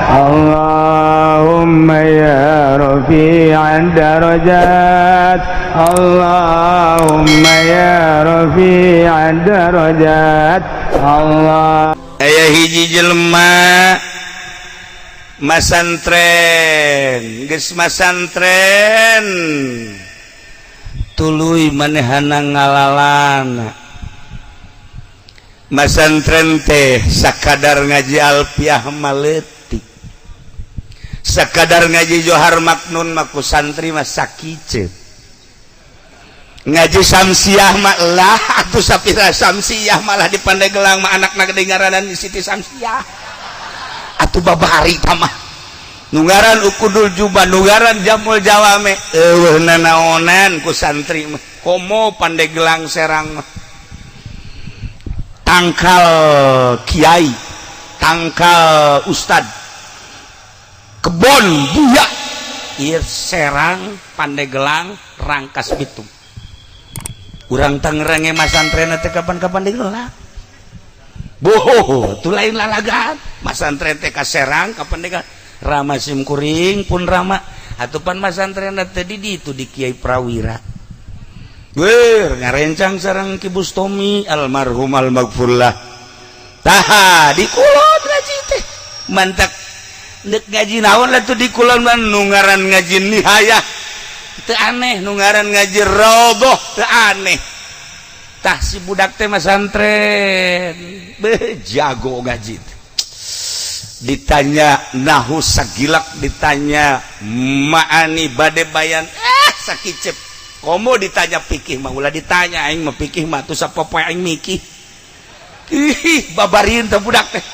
اللهم يا رفيع الدرجات، اللهم يا رفيع الدرجات، الله. Aya hiji jelema masantren, geus masantren tuluy manehana ngalalana. Masantren teh sakadar ngaji alfiah mah leutik, sakadar ngaji Johar Maknun mah ku santri mah sakice, ngaji Samsiah mah lah atuh sapira Samsiah, malah di Pandeglang mah anakna gede ngaranan Siti Samsiah. Atuh babari mah nu ngaran Ukudul Juba, nu ngaran Jamul Jawame, eueuh nanaonan ku santri mah. Komo Pandeglang, Serang mah tangkal kiai, tangkal ustad, kebon buya ieu Serang, Pandeglang, Rangkas Bitung. Urang Tangerang ge masantren teh kapan-kapan digelar. Boho, itu lain lalagan. Masantren teh ka Serang, ka Pandeglang. Rama sim kuring pun rama. Atupan masantren teh di ditu di Kiai Prawira. Weh, ngarencang sareng Ki Bustomi almarhum almaghfurlah. Tah, di kulon ngaji teh. Mantak nek ngaji naon lah tuh di kulon mah, nu ngaran ngaji nihayah teu aneh, nu ngaran ngaji roboh teu aneh. Tah, si budak teh masantren be jago ngaji teh. Ditanya nahu sagilak, ditanya maani bade bayan sakicep. Komo ditanya pikih mah ulah ditanya, aing mah pikih mah tuh sapopoe aing mikih. Ih, babarin teh budak teh.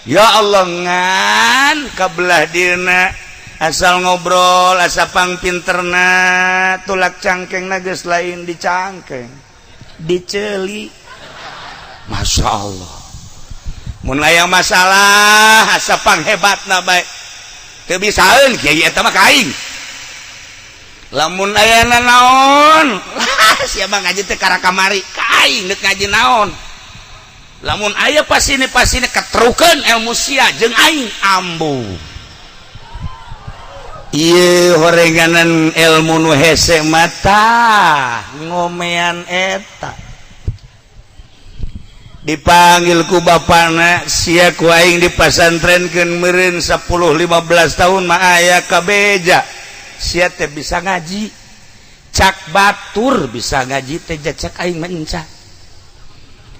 Ya Allah, ngan kabelah dina asal ngobrol, asa pang pinterna, tulak cangkeng geus lain di cangkeng, diceli. Masya Allah, mun aya masalah asa pang hebatna bae, teu bisaeun kiai eta mah ka aing. Lamun aya naon lah, siapa ngaji teh kara kamari ka aing, deuk ngaji naon. Lamun aya pasini pasini ketrukeun ilmu sia jeung aing ambu. Ieu horenganan ilmu nu hese mata ngomean eta. Dipanggil ku bapana, "Sia ku aing dipasantrenkeun meureun 10 15 tahun mah aya kabeja sia teh bisa ngaji. Cak batur bisa ngaji teh, cak aing mah enca."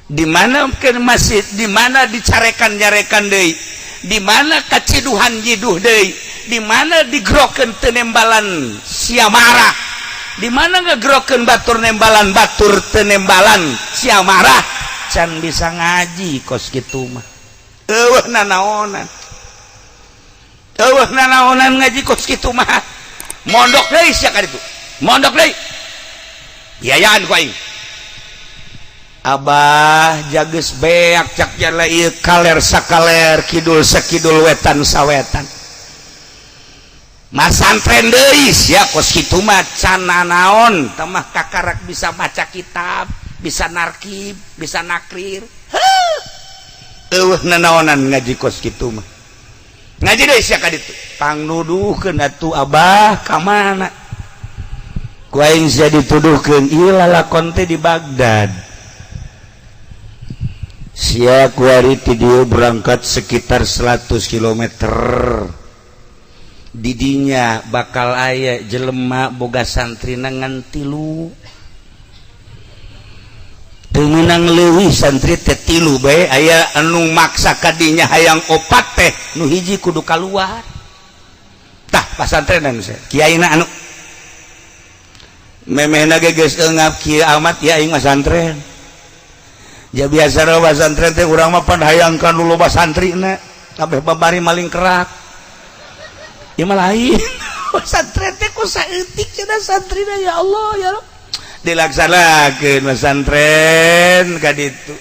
Di mana ke masjid, di mana dicarekan nyarekan deui, di mana kaciduhan nyiduh deui, di mana digrokeun teu nembalan sia marah, di mana ngegrokeun batur nembalan, batur teu nembalan sia marah. Can bisa ngaji kos kitu mah, eueuh nanaonan, eueuh nanaonan ngaji kos kitu mah. Mondok deui sia ka ditu, mondok deui, biayaan ku aing. "Abah, jages beak," cak jala ieu, "kaler sakaler, kidul sakidul, wetan sawetan, masantren deui sia kos kitu mah can nanaon tah mah, kakarak bisa maca kitab, bisa narkib, bisa nakrir. Eueuh nanaonan ngaji kos kitu mah, ngaji deui sia ka ditu." Pangnuduhkeun atuh, "Abah, ka mana ku aing sia dituduhkeun? Ieu lalakon teh di Baghdad. Sia kuari ti dieu berangkat sekitar 100 km, didinya bakal aya jelema boga santri ngan tilu, teu meunang leuwih, santri teh tilu bae. Aya anu maksa kadinya hayang opat teh, nu hiji kudu kaluar." Tah, pasantrenan kiaina anu memehna ge geus eungap kieu amat ya aing masantren. Ya biasa pasantren teh urang mah pan hayang kan loba santrina kabeh, babari maling kerak. Ieu mah lain pasantren teh, ku saeutik cenah santrina. Ya Allah, ya Allah, dilaksanakeun pesantren ka ditu,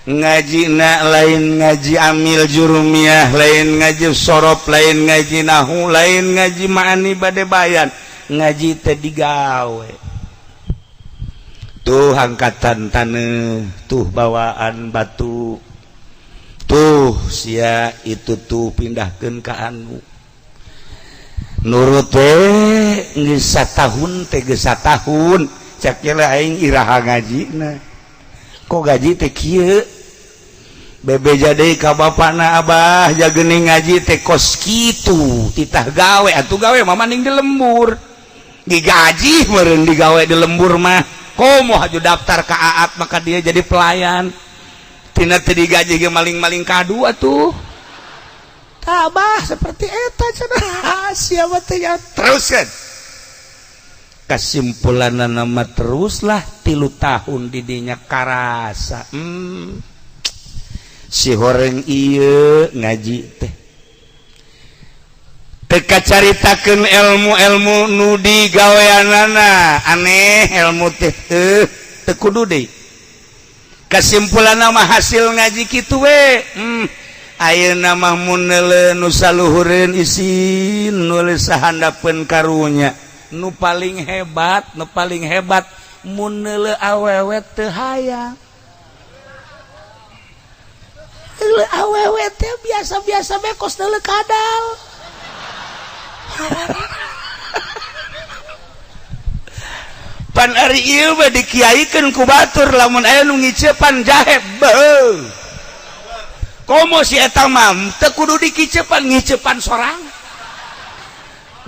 ngajina lain ngaji amil jurumiyah, lain ngaji sorof, lain ngaji nahu, lain ngaji ma'ani bade bayan, ngaji teh digawe. Tuh angkatan taneuh, tuh bawaan batu. Tuh sia itu tuh pindahkeun ka anu nurut we geus satahun teh, geus satahun. Cek aing, iraha ngajina kok gaji teh kieu? Bebeja deui ka bapana, "Abah, ja geuning ngaji teh kos kitu, titah gawe atuh." Gawe mah mending di lembur, digaji meureun digawe di lembur mah. Komo haju daftar ka Aat, maka dia jadi pelayan tina teu digaji ge maling-maling kadu atuh. Tabah seperti eta cenah siapa teh ya. Terus kan kesimpulan nama teruslah 3 tahun didinya karasa, si horeng ieu ngaji teh teka caritakeun ilmu-ilmu nu digaweanana aneh, ilmu teh teu kudu deui. Kesimpulan nama hasil ngaji kitu we, ayeuna mah mun nu saluhureun isin nulis sahandapeun. Karunya nu paling hebat, nu paling hebat mun neuleu awewe teu hayang. Neuleu awewe teh biasa-biasa bae, kos neuleu kadal. Pan ari ieu mah dikiaikeun ku batur, lamun aya nu ngicepan jahe beuh. Komo si eta mah teu kudu dikicepan, ngicepan sorang.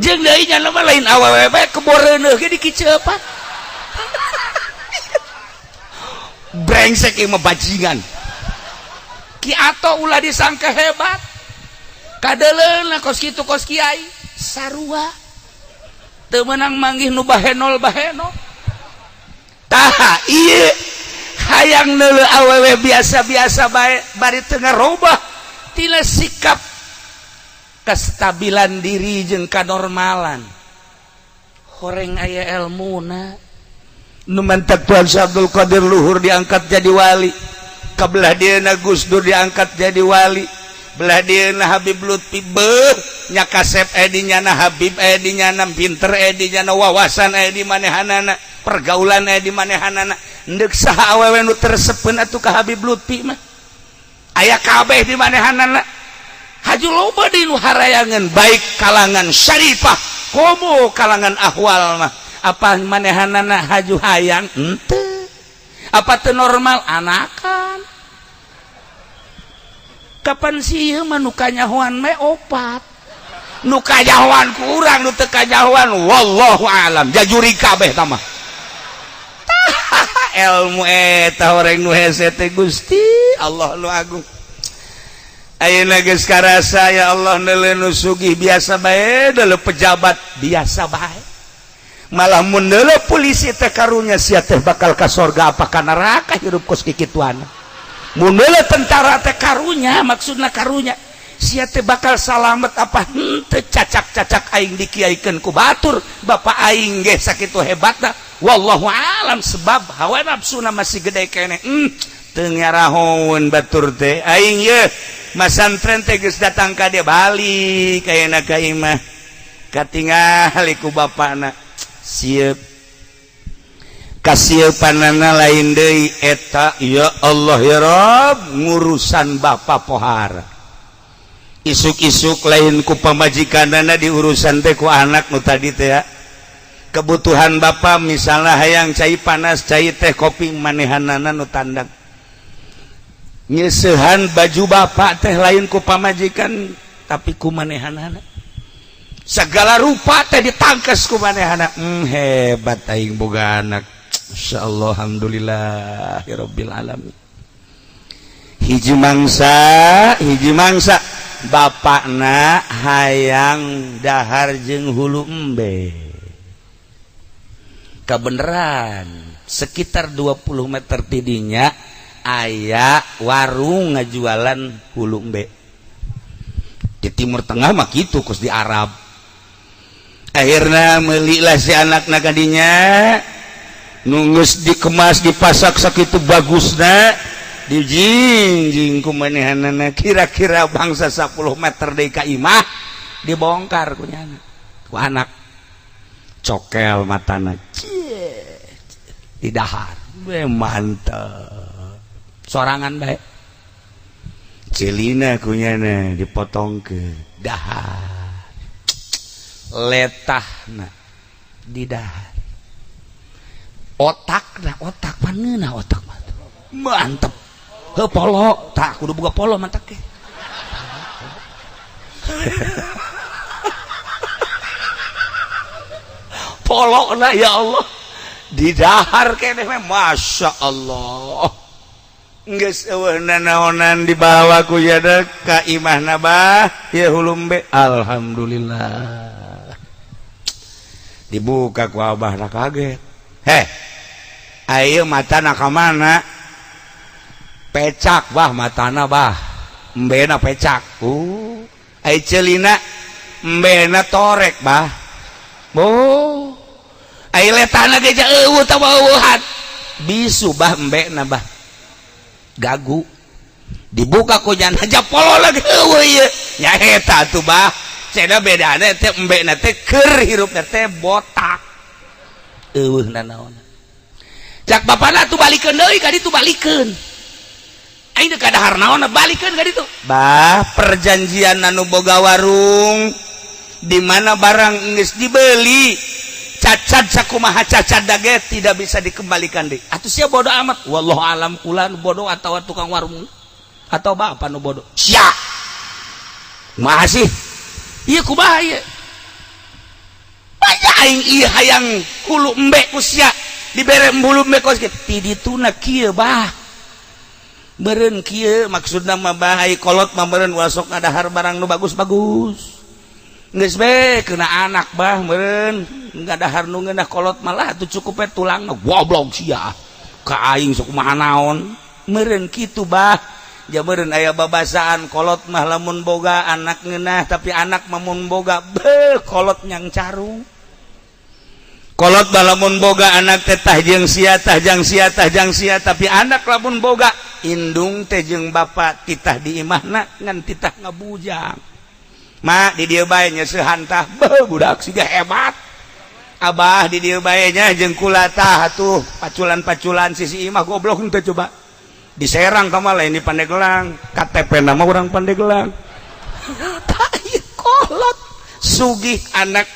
Jeung deui nya mah lain awewe bae, keboreuneuh ge dikicepan. Brengsek ieu mah, bajingan. Ki Ato ulah disangka hebat, kadeleuna kos kitu, kos kiai sarua teu meunang manggih nu bahenol bahenol. Tah ieu hayang neuleu awewe biasa-biasa bae, bari teu ngarobah tina sikap kestabilan diri jeung kanormalan. Horeng aya elmuna nu mantak Tuan Syekh Abdul Qadir luhur diangkat jadi wali, kabelah dieuna Gus Dur diangkat jadi wali, belah dieuna Habib Lutfi. Beuh nya kasep aya di nyana, Habib aya di nyana, pinter aya di nyana, wawasan aya di manehanana, pergaulan aya di manehanana. Endek saha awewe nu teu resepeun atuh ka Habib Lutfi mah? Aya kabeh di manehanana. Haju loba di nu harayangan, baik kalangan syarifah komo kalangan ahwal mah. Apa manehanana haju hayang henteu? Apa teu normal anakan? Kapan sih ieu mah nu kanyahoan me opat, nu kanyahoan kurang, nu teu kanyahoan wallahu alam, jajuri kabeh tah mah. Ilmu eta horeng nu hese teh, Gusti Allah nu agung. Ayeuna geus karasa, ya Allah, neuleu nu sugih biasa bae, deuleu pejabat biasa bae, malah mun neuleu polisi teh karunya, sia teh bakal ka sorga apa ka neraka hirup kos kikituan. Mun neuleu tentara teh karunya, maksudna karunya sia teh bakal salamet apa henteu. Cacak-cacak aing dikiaikeun ku batur, bapak aing ge sakitu hebatna, wallahu alam, sebab hawa nafsuna masih gede keneh. Teu ngarahoun batur teh aing ye masantren teh geus datang ka dia, balik ayeuna ka imah, katingali ku bapakna sieup kasiepanana lain deui eta. Ya Allah, ya Rob, ngurusan bapak pohara isuk-isuk lain ku pamajikanana diurusan teh, ku anak nu tadi teh ya. Kebutuhan bapak misalnya hayang cai panas, cai teh, kopi, manehanana nu tandang. Nyesehan baju bapak teh lain ku pamajikan, tapi ku manehanana. Segala rupa teh ditangkes ku manehana. Hebat aing boga anak. Insyaallah, alhamdulillah rabbil alamin. Hiji mangsa, hiji mangsa bapakna hayang dahar jeung hulu embe. Kebenaran sekitar 20 meter tidinya aya warung ngajualan hulu embe. Di Timur Tengah mah gitu, kos di Arab. Akhirnya melilah si anak kadinya, nunggus dikemas, dipasak sakitu bagusna, dijingjing ku manehanana. Kira-kira bangsa 10 meter deui ka imah, dibongkar ku nyana, ku anak cokel matana. Cie, didahar. Be mantep sorangan bae. Celina kunyana dipotong ke dahar, letahna di dahar, otak nah otak paneuna otak mah mantep. Heuh polo tah kudu boga polo mantak ge. Polo na ya Allah di dahar keneh Masya Allah. Geus eueuh nanaonan dibawa ku yada ka imahna bah ieu hulumbe. Alhamdulillah dibuka ku abahna kaget. Heh ayeuna matana ka mana? Pecak bah matana bah, embena pecak. Ai ceulina embena torek bah. Oh ai letahna ge eueuh tah eueuhan bisu bah embena bah. Gagu dibuka ku jan aja polo lagi eueuh ieu nya eta atuh bah. Cenah bedana teh embena teh keur hirupna teh botak eueuh nanaon. Cak bapana atuh balikeun deui ka ditu balikeun. Aing teh kadahar naon balikeun ka ditu. Bah perjanjian anu boga warung di mana barang geus dibeli cacat sakumaha cacat dage tidak bisa dikembalikan deui. Atuh sia bodoh amat. Wallahu alam kula nu bodoh atawa tukang warung atau bapak nu bodoh. Sia. Kumaha sih? Ieu kumaha ieu? Banyak aing ieu hayang hulu embe ku sia dibere hulu embe kos kieu. Ti dituna kieu bah. Meureun kieu maksudna mah bah ai kolot mah meureun ulah sok ngadahar barang nu bagus-bagus. Geus be kena anak bah meureun ngadahar nu ngeunah kolot malah atuh cukup we tulangna goblok sia ka aing sok kumaha naon meureun kitu bah. Ja meureun aya babasaan kolot mah lamun boga anak ngeunah tapi anak mah mun boga beuh kolot nyang carung. Kolot mah lamun boga anak teh tah jeung sia tah jang sia tah jang sia tapi anak lamun boga indung teh jeung bapa titah di imahna ngan titah ngabujang. Mak di dieu bae nya seuhantah beuh budak siga hebat. Abah di dieu bae nya jeung kula tah atuh paculan-paculan sisi imah goblok henteu coba. Diserang ka mah lain di Pandeglang, KTP na mah urang Pandeglang. Tah ieu kolot sugih anak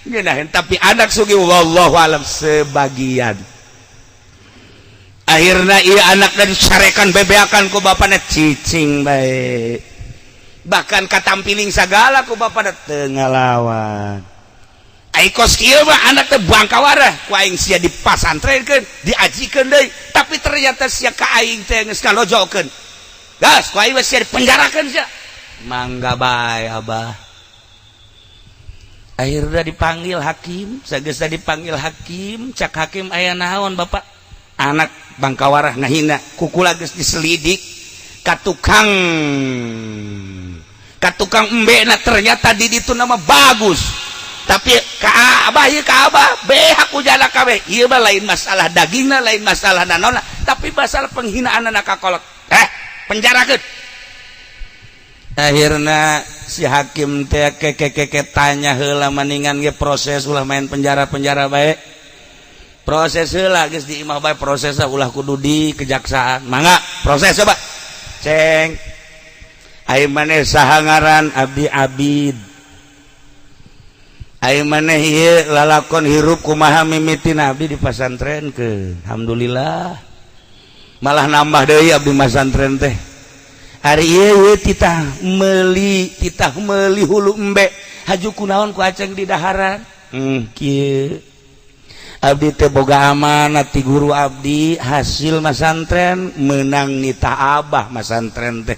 ngeunaheun tapi anak sugih wallahu alam sebagian. Akhirna ieu anakna dicarekan bebeakan ku bapana cicing bae. Bahkan katampiling sagala ku bapana teu ngalawan. Ai kos kieu mah anak teh bangkawarah ku aing sia dipasantrenkeun, diajikeun deui, tapi ternyata sia ka aing teh geus kalojokeun. Gas ku aing mah sia dipenjarakeun sia. Mangga bae abah. Akhirna dipanggil hakim, sageusna dipanggil hakim, cak hakim aya naon bapak? Anak bangkawarah ngahina, kukula geus diselidik ka tukang embena ternyata di ditu nama bagus. Tapi ka abah ieu ka abah behak ujana kabeh. Ieu mah lain masalah dagingna, lain masalah nanaonna, tapi masalah penghinaan anak ka kolot. Penjarakeun. Akhirna si hakim teh keke tanya heula maningan ge proses ulah main penjara-penjara bae. Proses heula geus di imah bae prosesna ulah kudu di kejaksaan. Mangga proses coba. Ceng. Ai maneh saha ngaran Abdi Abid. Ai maneh ieu lalakon hirup kumaha mimitina abdi di pasantrenkeun. Alhamdulillah. Malah nambah deui abdi masantren teh. Ari ieu titah meuli hulu embe. Haju kunaon ku aceng di daharan. Kieu. Abdi teh boga amanat ti guru abdi hasil masantren menang nita abah masantren teh.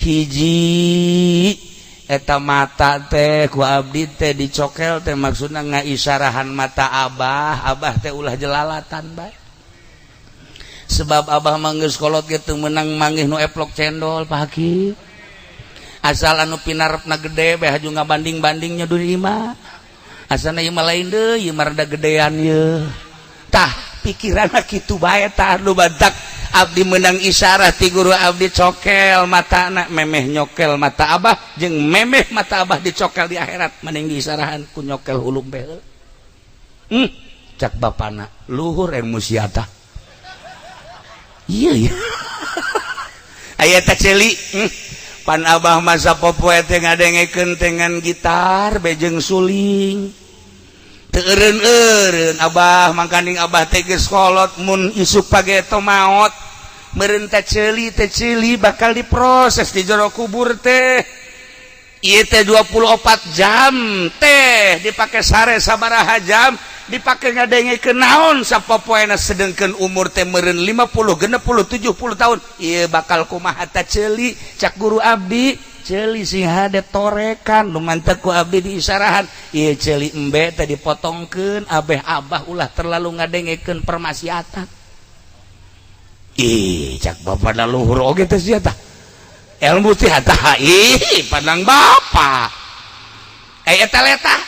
Hiji eta mata teh ku abdi teh dicokel teh maksudna ngaisyarahan mata abah, abah teh ulah jelalatan bae. Sebab abah mah geus kolot ge teu meunang manggih nu eplok cendol Pak Hakim. Asal anu pinarepna gede bae haju ngabanding-banding nya di imah. Asalna ieu mah lain deui, ieu mah rada gedean ieu. Tah pikiranna kitu bae tah nu badak abdi menang isyarah ti guru abdi cokel matana memeh nyokel mata abah jeung memeh mata abah dicokel di akhirat mending diisyarahan ku nyokel hulum bae. Cak bapana luhur ilmu sia tah. Iya ya. Aya teh ceuli, Pan abah masa popoe teh ngadengekeun dengan gitar bejeng suling. Teu eureun-eureun abah, mangkaning abah teh geus kolot, mun isuk pageto maot. Meureun teh ceuli teh ceuli bakal diproses di jero kubur teh. Ieu teh 24 jam teh dipake sare sabaraha jam, dipake ngadengekeun naon sapopoena, sedengkeun umur teh meureun 50, 60, 70 tahun. Ieu bakal kumaha ta ceuli? Cak guru abdi, ceuli sing hade torekan nu mantep ku abdi diisarahan. Ieu ceuli embe teh dipotongkeun abeh abah ulah terlalu ngadengekeun permaksiatan. Ih, cak bapak luhur oge teh sia tah ilmu teh tah. Ih, pandang bapak eta letah,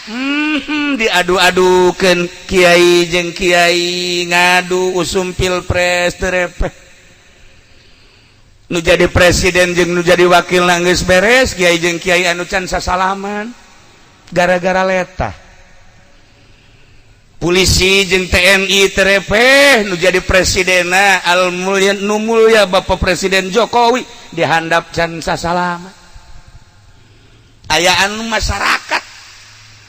diadu-adukeun kiai jeung kiai, ngadu usum pilpres terepeh nu jadi presiden jeung nu jadi wakil. Geus beres, kiai jeung kiai anu can sasalaman gara-gara letah. Polisi jeung TNI terepeh nu jadi presidena al mulia, nu mulia Bapak Presiden Jokowi dihandap can sasalaman. Aya anu masyarakat,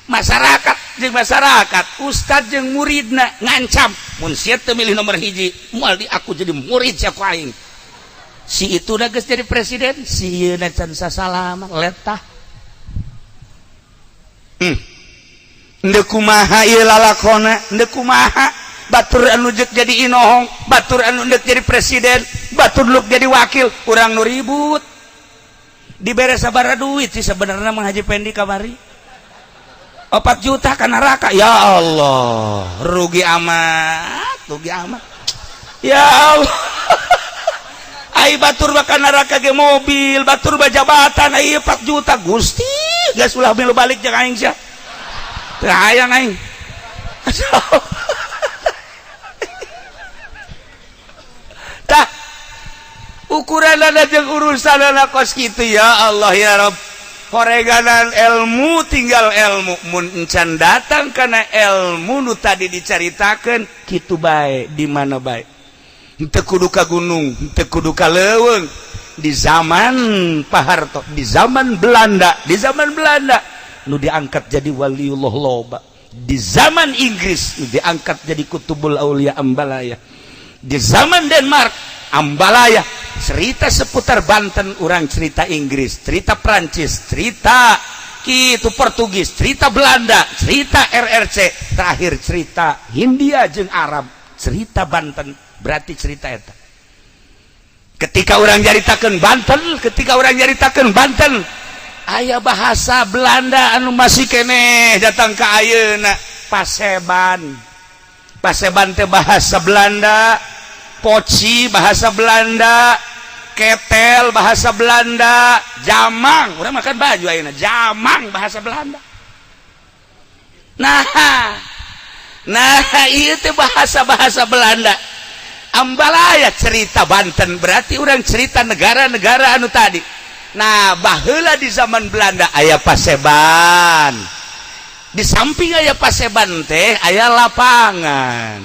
masyarakat jeung masyarakat, ustad jeung muridna ngancam, mun sia teu milih nomor 1, moal di aku jadi murid sia ku aing. Si itu udah geus jadi presiden, si ieu can sasalaman letah. Ndek kumaha ieu lalakona? Ndek kumaha batur anu jek jadi inohong, batur anu ndek jadi presiden, batur nu jadi wakil, urang nu ribut? Dibere sabaraha duit sih sebenarnya Mang Haji Pendi kamari? 4 juta ka neraka. Ya Allah, rugi amat, rugi amat, ya Allah. Ai batur bakal neraka ge mobil, batur mah jabatan, ai 4 juta. Gusti, geus ulah milu balik jeung aing sia. Teu hayang aing. Tah, ukuran jeung urusan kos kitu. Ya Allah, ya Rob, horeganan ilmu, tinggal ilmu. Mun encan datang karena ilmu nu tadi dicaritakan kitu bae, di mana bae, henteu kudu ka gunung, henteu kudu ka leuweung. Di zaman Pak Harto, di zaman Belanda, di zaman Belanda nu diangkat jadi waliullah loba. Di zaman Inggris nu diangkat jadi kutubul aulia Ambalaya. Di zaman Denmark Ambalaya. Cerita seputar Banten, orang cerita Inggris, cerita Prancis, cerita gitu Portugis, cerita Belanda, cerita RRC, terakhir cerita Hindia jeung Arab. Cerita Banten berarti cerita eta. Ketika orang nyaritakeun Banten, ketika orang nyaritakeun Banten, aya bahasa Belanda anu masih keneh datang ke ayeuna, paseban. Paseban teh bahasa Belanda, poci bahasa Belanda, ketel bahasa Belanda, jamang, urang makan baju ayeuna jamang bahasa Belanda. Nah nah ieu teh bahasa-bahasa Belanda. Ambalaya cerita Banten berarti orang cerita negara-negara anu tadi. Nah, baheula di zaman Belanda aya paseban. Di samping aya paseban teh aya lapangan.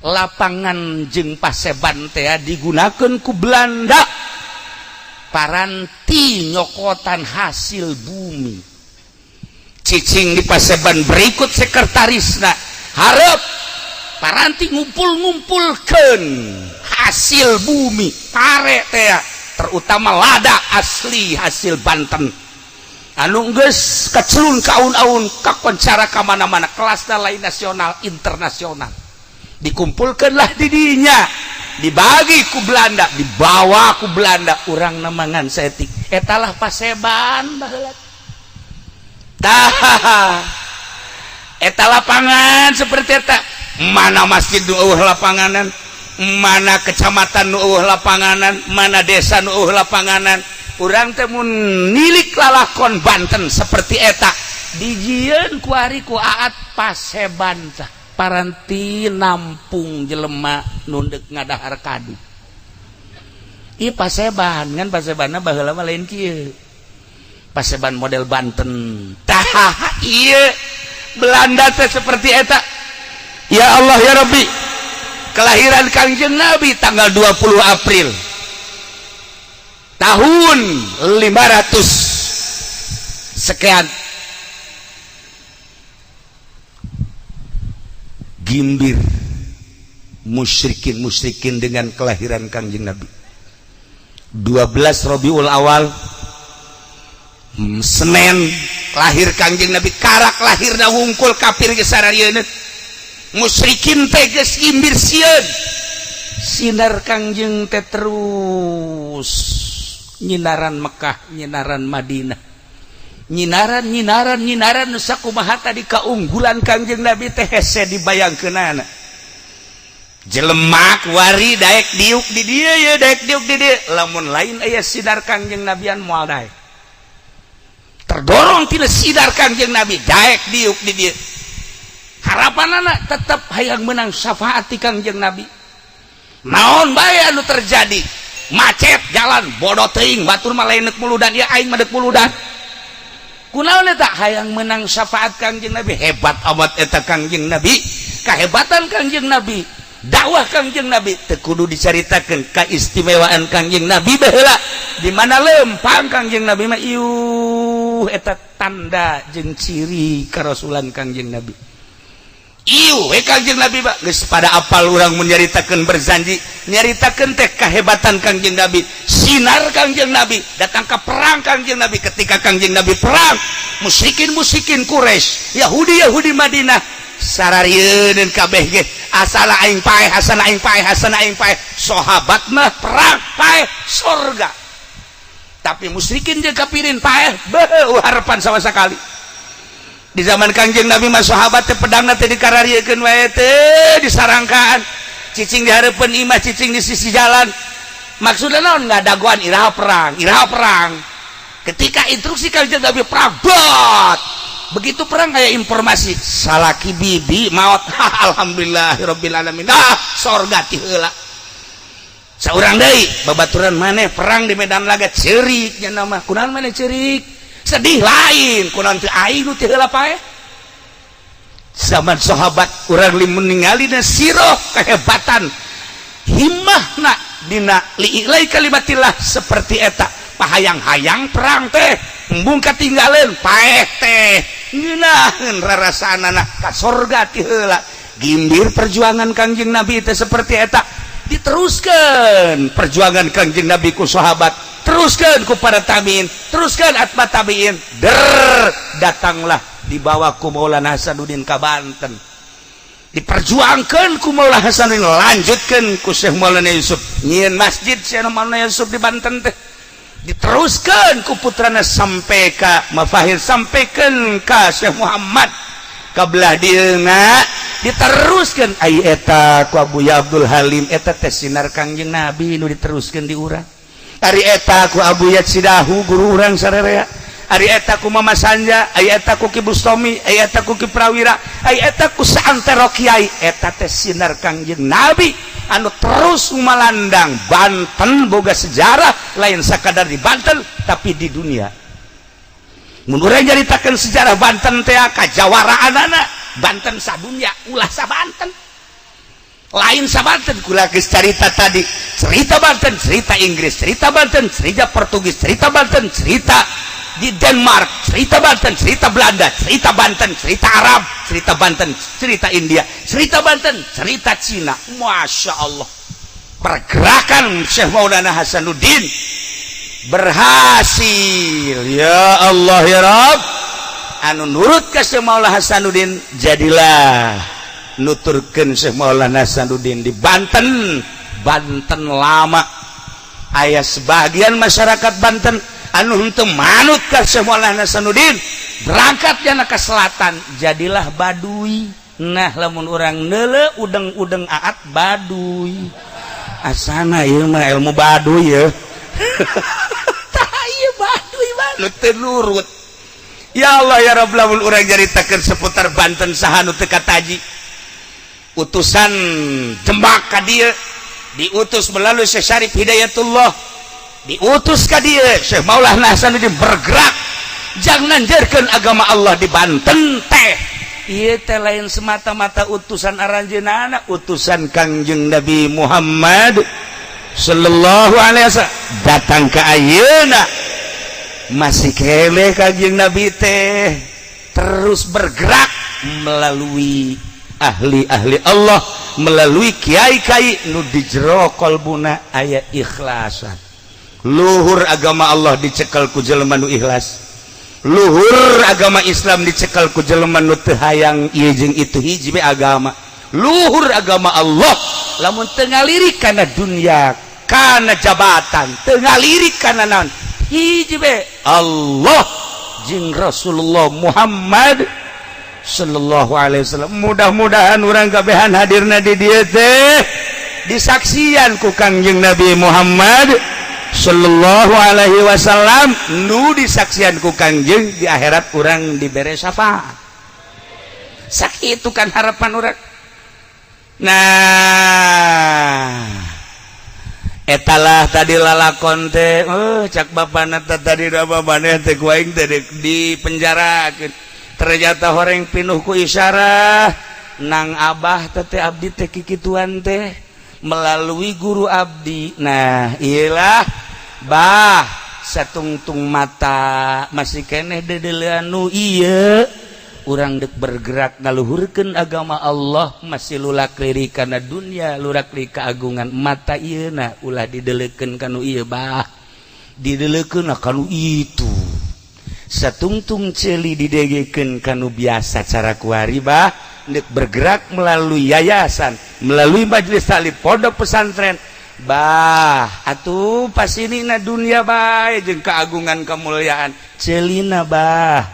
Lapangan jeung paseban teh digunakan ku Belanda paranti nyokotan hasil bumi. Cicing di paseban berikut sekretarisna, harap paranti ngumpul-ngumpulkan hasil bumi, pare teh, terutama lada asli hasil Banten anu geus kacelun kaun-aun, kakoncara ka mana-mana, kelasna lain nasional, internasional. Dikumpulkanlah didinya, dibagi ku Belanda, dibawa ku Belanda, urang nemangan setik. Etalah paseban baheula. Tah, eta lapangan seperti eta. Mana masjid nu eueuh lapanganan, mana kecamatan nu eueuh lapanganan, mana desa nu eueuh lapanganan? Urang teh mun nilik lalakon Banten seperti eta, dijieun kuari ku Aat paseban tah paranti nampung jelema nu dek ngadahar kadu. Ieu paseban kan pasebanna baheula mah lain kieu, paseban model Banten. Tah, ieu Belanda teh seperti eta. Ya Allah, ya Rabbi, kelahiran Kangjeng Nabi tanggal 20 April. Tahun 500 sekian, gimbir musyrikin musyrikin dengan kelahiran Kangjeng Nabi. 12 Robiul Awal, Senin, lahir Kangjeng Nabi. Karak lahirna wungkul kafir geus sararieun, musyrikin teh geus gimbir sieun. Sinar Kangjeng teh terus nyinaran Mekah, nyinaran Madinah, nyinaran, nyinaran, nyinaran. Nu sakumaha tadi kaunggulan Kangjeng Nabi teh hese dibayangkeunana. Jelema kuari daek diuk di dieu ya, daek diuk di dieu, lamun lain aya sinar Kangjeng Nabian moal daek. Terdorong tina sinar Kangjeng Nabi daek diuk di dieu. Harapan anak tetap hayang menang syafaat ti Kangjeng Nabi. Naon bae anu terjadi, macet jalan, bodoh teuing, batur mah lain deuk muludan ya, aing mah deuk muludan. Kunaon eta? Hayang menang syafaat Kangjeng Nabi. Hebat amat eta Kangjeng Nabi, kehebatan Kangjeng Nabi, dakwah Kangjeng Nabi teu kudu dicaritakeun. Keistimewaan Kangjeng Nabi baheula di mana lempang Kangjeng Nabi mah, iuh, eta tanda jeung ciri karasulan Kangjeng Nabi. Iuh we Kangjeng Nabi mah geus pada apal. Urang mun nyaritakeun berzanji, nyaritakeun teh kehebatan Kangjeng Nabi, sinar Kangjeng Nabi datang ke perang Kangjeng Nabi. Ketika Kangjeng Nabi perang, musyrikin musyrikin Quraisy, Yahudi Yahudi Madinah sararieun kabeh ge, asal aing paeh, asal aing paeh, asal aing paeh. Sahabat mah perang paeh surga, tapi musyrikin jeung kafirin paeh beuh harapan sama sekali. Di zaman Kangjeng Nabi mah sahabat teh pedangna teh dikarariekeun wae teh, disarangkaan, cicing di hareupeun imah, cicing di sisi jalan. Maksudna naon? Ngadagoan iraha perang, iraha perang. Ketika instruksi Kangjeng Nabi perang, bot begitu perang kayak informasi salaki bibi maut. Alhamdulillahirabbil alamin, ah, sorga ti heula. Saurang deui babaturan maneh perang di medan laga, ceurik nya nama. Kunaon maneh ceurik sedih? Lain kunaon teu aing nu ti heula paeh. Zaman sahabat urang limun ningali na siroh kehebatan himmahna dina li'ilai kalimatillah seperti eta. Pahayang-hayang perang teh embung katinggaleun, paeh teh ngeunaheun rarasaanana ka sorga ti heula. Gimbir perjuangan Kangjeng Nabi teh seperti eta. Diteruskan perjuangan Kangjeng Nabi ku sahabat, teruskan ku para tabiin, teruskan atba tabiin, der datanglah dibawa ku Maulana Hasanuddin ka Banten, diperjuangkan ku Maulana Hasanuddin, lanjutkan ku Syekh Maulana Yusuf, nyieun masjid Syekh Maulana Yusuf di Banten teh, diteruskan ku putrana sampai ka Mafahir, sampaikan ka Syekh Muhammad kabelah dieuna, diteruskan ai eta ku Abu Abdul Halim. Eta teh sinar Kangjeng Nabi nu diteruskan di urang. Ari eta ku Abu Yatsidahu, guru urang sarerea. Ari eta ku Mama Sanja, ari eta ku Ki Bustomi, ari eta ku Ki Prawira, ari eta ku saantero kiai. Eta teh sinar Kangjeng Nabi anu terus malandang. Banten boga sejarah lain sakadar di Banten, tapi di dunia. Mun urang nyaritakeun sejarah Banten teh kajawaraanana Banten sadunya, ulah sa Banten, lain sa Banten. Kula geus carita tadi, cerita Banten cerita Inggris, cerita Banten cerita Portugis, cerita Banten cerita di Denmark, cerita Banten cerita Belanda, cerita Banten cerita Arab, cerita Banten cerita India, cerita Banten cerita Cina. Masya Allah, pergerakan Syekh Maulana Hasanuddin berhasil. Ya Allah ya Rabb, anu nurut ke Syekh Maulana Hasanuddin, jadilah nuturkeun Syekh Maulana Hasanuddin di Banten. Banten lama aya sebagian masyarakat Banten anu henteu manut ka Syekh Maulana Hasanuddin, berangkat jana ke selatan, jadilah Baduy. Nah, lamun urang neule udeng-udeng aat Baduy, asana ieu mah ilmu Baduy ya. Tah, ieu Baduy mah nu teu nurut. Ya Allah ya Rabb, lamun urang nyaritakeun seputar Banten, saha nu teu kataji? Utusan Demak ka dieu diutus melalui Syekh Syarif Hidayatullah, diutus ka dieu. Syekh Maulana Hasanuddin bergerak jangan nanjerkeun agama Allah di Banten teh. Ieu teh lain semata-mata utusan aranjeunana, utusan Kangjeng Nabi Muhammad. sallallahu alaihi wasallam datang ke ayeuna masih keneh Kangjeng Nabi teh terus bergerak melalui ahli-ahli Allah, melalui kiai-kiai nu di jero kolbuna aya ikhlasan. Luhur agama Allah dicekal ku jelema nu ikhlas, luhur agama Islam dicekal ku jelema nu teu hayang ieu jeung itu, hiji be agama. Luhur agama Allah lamun teu ngalirik kana dunia, kana jabatan, teu ngalirik kana naon, hiji be Allah jeung Rasulullah Muhammad sallallahu alaihi wasallam. Mudah-mudahan urang kabehan hadirna di dieu teh disaksian ku Kangjeng Nabi Muhammad sallallahu alaihi wasallam, nu disaksian ku Kangjeng di akhirat urang dibere syafaat. Sakitu kan harapan urang. Nah, etalah tadi lalakon teh. Oh, cak bapana tadi apa maneh teh ku aing teh di penjara. Ternyata horeng pinuh ku isyarah nang abah teh, abdi teh kikituan teh melalui guru abdi. Nah, iyalah bah, satungtung mata masih keneh dedelean nu ieu urang dek bergerak ngaluhurkeun agama Allah, masih lulak lirik kana dunia, lurak lirik keagungan. Mata ieu na ulah didelekeun kanu ieu bah, didelekeun kanu itu. Satungtung ceuli didegekeun kanu biasa cara kuari bah, dek bergerak melalui yayasan, melalui majelis taklim, pondok pesantren bah. Atuh pas ini na dunia bae jeung keagungan kemuliaan, ceulina bah,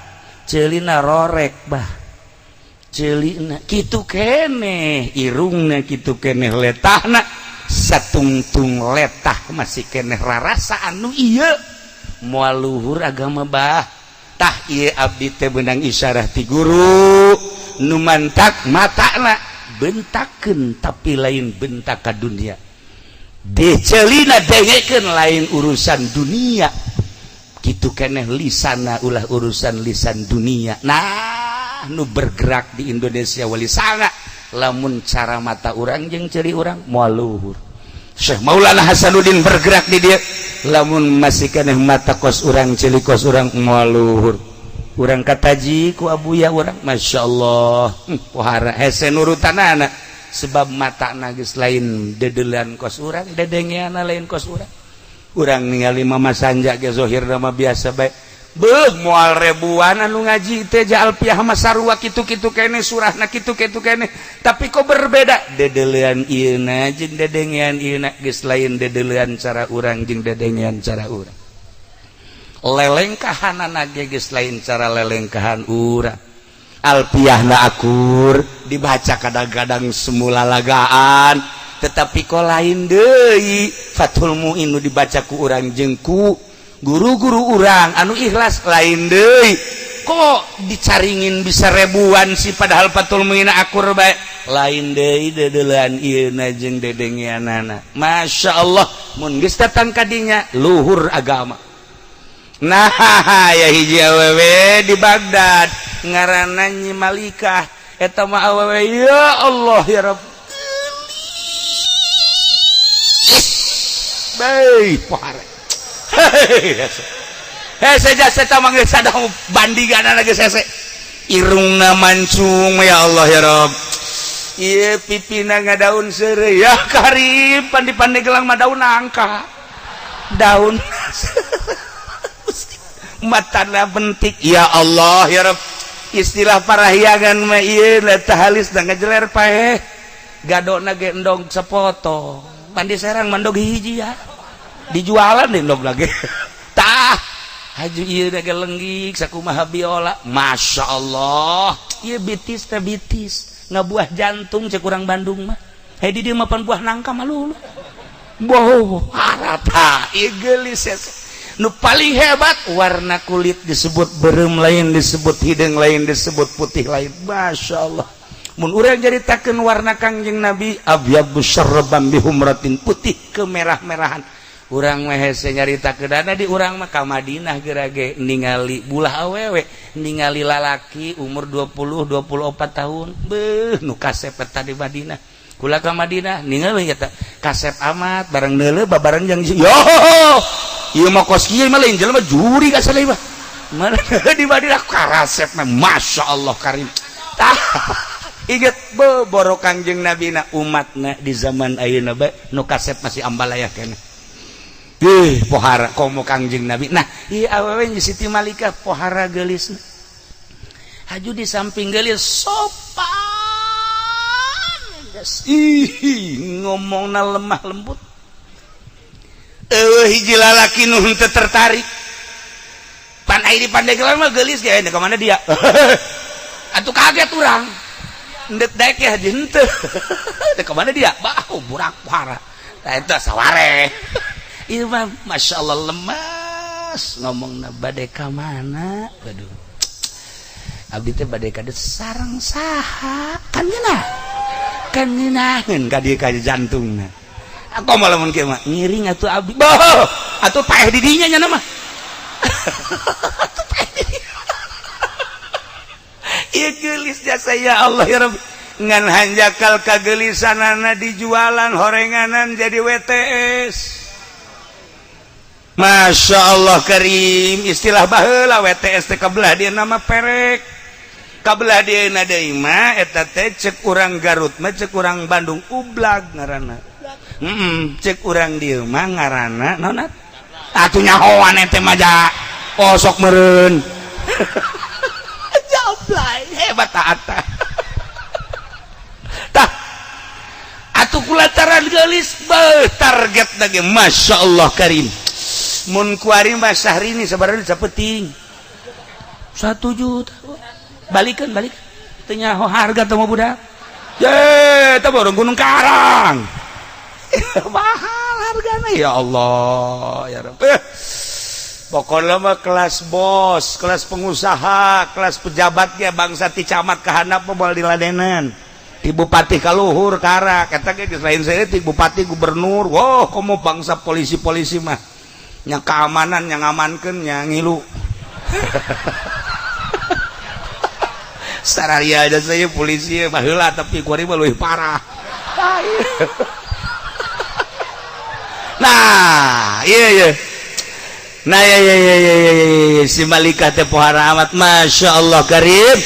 ceulina rorek bah, ceulina kitu keneh, irungna kitu keneh, letahna satungtung letah masih keneh rarasa anu ieu moal luhur agama bah. Tah, ieu abdi teh beunang isyarah ti guru nu mantak matana bentakeun, tapi lain bentak ka dunia, dicelina dengekeun lain urusan dunia, gitu keneh lisana ulah urusan lisan dunia. Nah, nu bergerak di Indonesia wali sanga lamun cara mata urang jeung ceuli urang moal luhur. Syekh Maulana Hasanuddin bergerak di dia, lamun masih keneh mata kos urang, ceuli kos urang, moal luhur. Urang kataji ku abuya urang, Masya Allah, pohara hese nurutanana, sebab mata geus lain dedelan kos urang, dedengeana lain kos urang. Urang ningali Mama Sanja ge zohir mah biasa bae. Beuh, moal ribuan anu ngaji teh Alfiah mah sarua kitu-kitu kene, surahna kitu-kitu kene, tapi kok berbeda dedelean ieuna jeung dedengean ieuna geus lain dedelean cara urang jeung dedengean cara urang, lelengkahanana ge geus lain cara lelengkahan urang. Alfiahna akur dibaca, kadang-kadang semula lagaan, tetapi kok lain deui Fathul Muin nu dibaca ku urang jeung ku guru-guru urang anu ikhlas, lain deui. Kok dicaringin bisa ribuan sih, padahal Fathul Muin akur bae? Lain deui dedelean ieuna jeung dedengeanana. Masya Allah, mun geus datang kadinya luhur agama. Nah, ya hiji awewe di Baghdad ngaranna Nyi Malikah. Eta mah awewe, ya Allah ya Rabb. Baik, pohara. Hei, saja saya manggil sadang bandingan lagi sese. Irungna mancung, ya Allah ya Rabb. Ieu pipina ngadaun seureuy, ya karib pandi-pandi gelang mah daun nangka. Daun matana bentik, ya Allah ya Rabb. Istilah parahyangan mah ieu teh halis da ngajeler paeh. Gadona ge endog sepotong. Pandi Serang mandog hiji ya. Dijualan deh endog lagi. Tah, haju ieu ge lenggik sakumaha biola. Masya Allah. Ieu bitis teh bitis ngabuah jantung cek urang Bandung mah. Hei, di dieu mah pan buah nangka mah lulu. Boh, harata ieu geulis. Nu paling hebat warna kulit disebut berem lain, disebut hidung lain, disebut putih lain. Masya Allah. Mun urang nyaritakeun warna Kangjeng Nabi abyadu syarban bihumratin, putih kemerah-merahan. Urang mah hese nyaritakeun di urang mah ka Madinah geura ge ningali bulah awewe, ningali lalaki umur 20 24 tahun, beuh nu kasep eta di Madinah. Kula ka Madinah ningali eta kasep amat bareng neuleuh babareng jeung yo ieu mah kos kieu mah lain jelema juri ka saleh mah. Mana di Madinah karasep mah Masya Allah karim. Tah inget boro Kangjeng Nabi na umatna di zaman ayeuna bae nu kasep masih ambalaya keneh. Ih, pohara komo Kangjeng Nabi. Nah, ieu awewe Siti Malikah pohara geulisna. Haju di samping geulis sopan. Ih, ngomongna lemah lembut. Eueuh hiji lalaki nu henteu tertarik. Pan ai di Pandeglang mah geulis ge ka mana dia? Atuh kaget urang. Endek daek ya haji henteu. Ka mana dia? Bah, burak pohara. Tah eta saware. Ieu mah Masya Allah lemas ngomongna bade ka mana? Waduh. Abdi teh bade ka sareng saha? Kan ngeunah. Kan ngeunaheun ka dieu ka jantungna. Aku mah lamun kieu mah ngiring atuh abdi. Boh, atuh paeh di dinya nya mah. Atuh paeh di dinya. Ieu geulis jasa ya Allah ya Rabbi. Ngan hanjakal kagelisanana dijualan horenganan jadi WTS. Masya Allah Karim istilah baheula WTS teh kabelah dia nama perek kabelah dia deui mah eta teh cek urang Garut mah cek urang Bandung ublag ngaranna cek urang dieu mah ngaranna naon atuh nyahoan ente mah ja oh sok meureun jablay hebat taat tah atuh kulantaran geulis beuh target lagi Masya Allah Karim mun kuari mah Syahrini sebenarnya sapeting 1 juta balikan balik teu nyaho harga teh mah budak ye teh baru Gunung Karang mahal hargana ya Allah ya Rabb. Pokoknya mah kelas bos, kelas pengusaha, kelas pejabatnya bangsa ti camat ka handap mah moal diladenan. Ti bupati ka luhur karak eta ge geus lain saeutik bupati gubernur. Wah, komo bangsa polisi-polisi mah yang keamanan yang ngamankeun nya ngilu. Sararia aja saya polisi baheula tapi kuari mah leuwih parah. Nah, iya iya. Nah, iya iya iya iya iya si Malikah teh pohara amat Masya Allah Karim.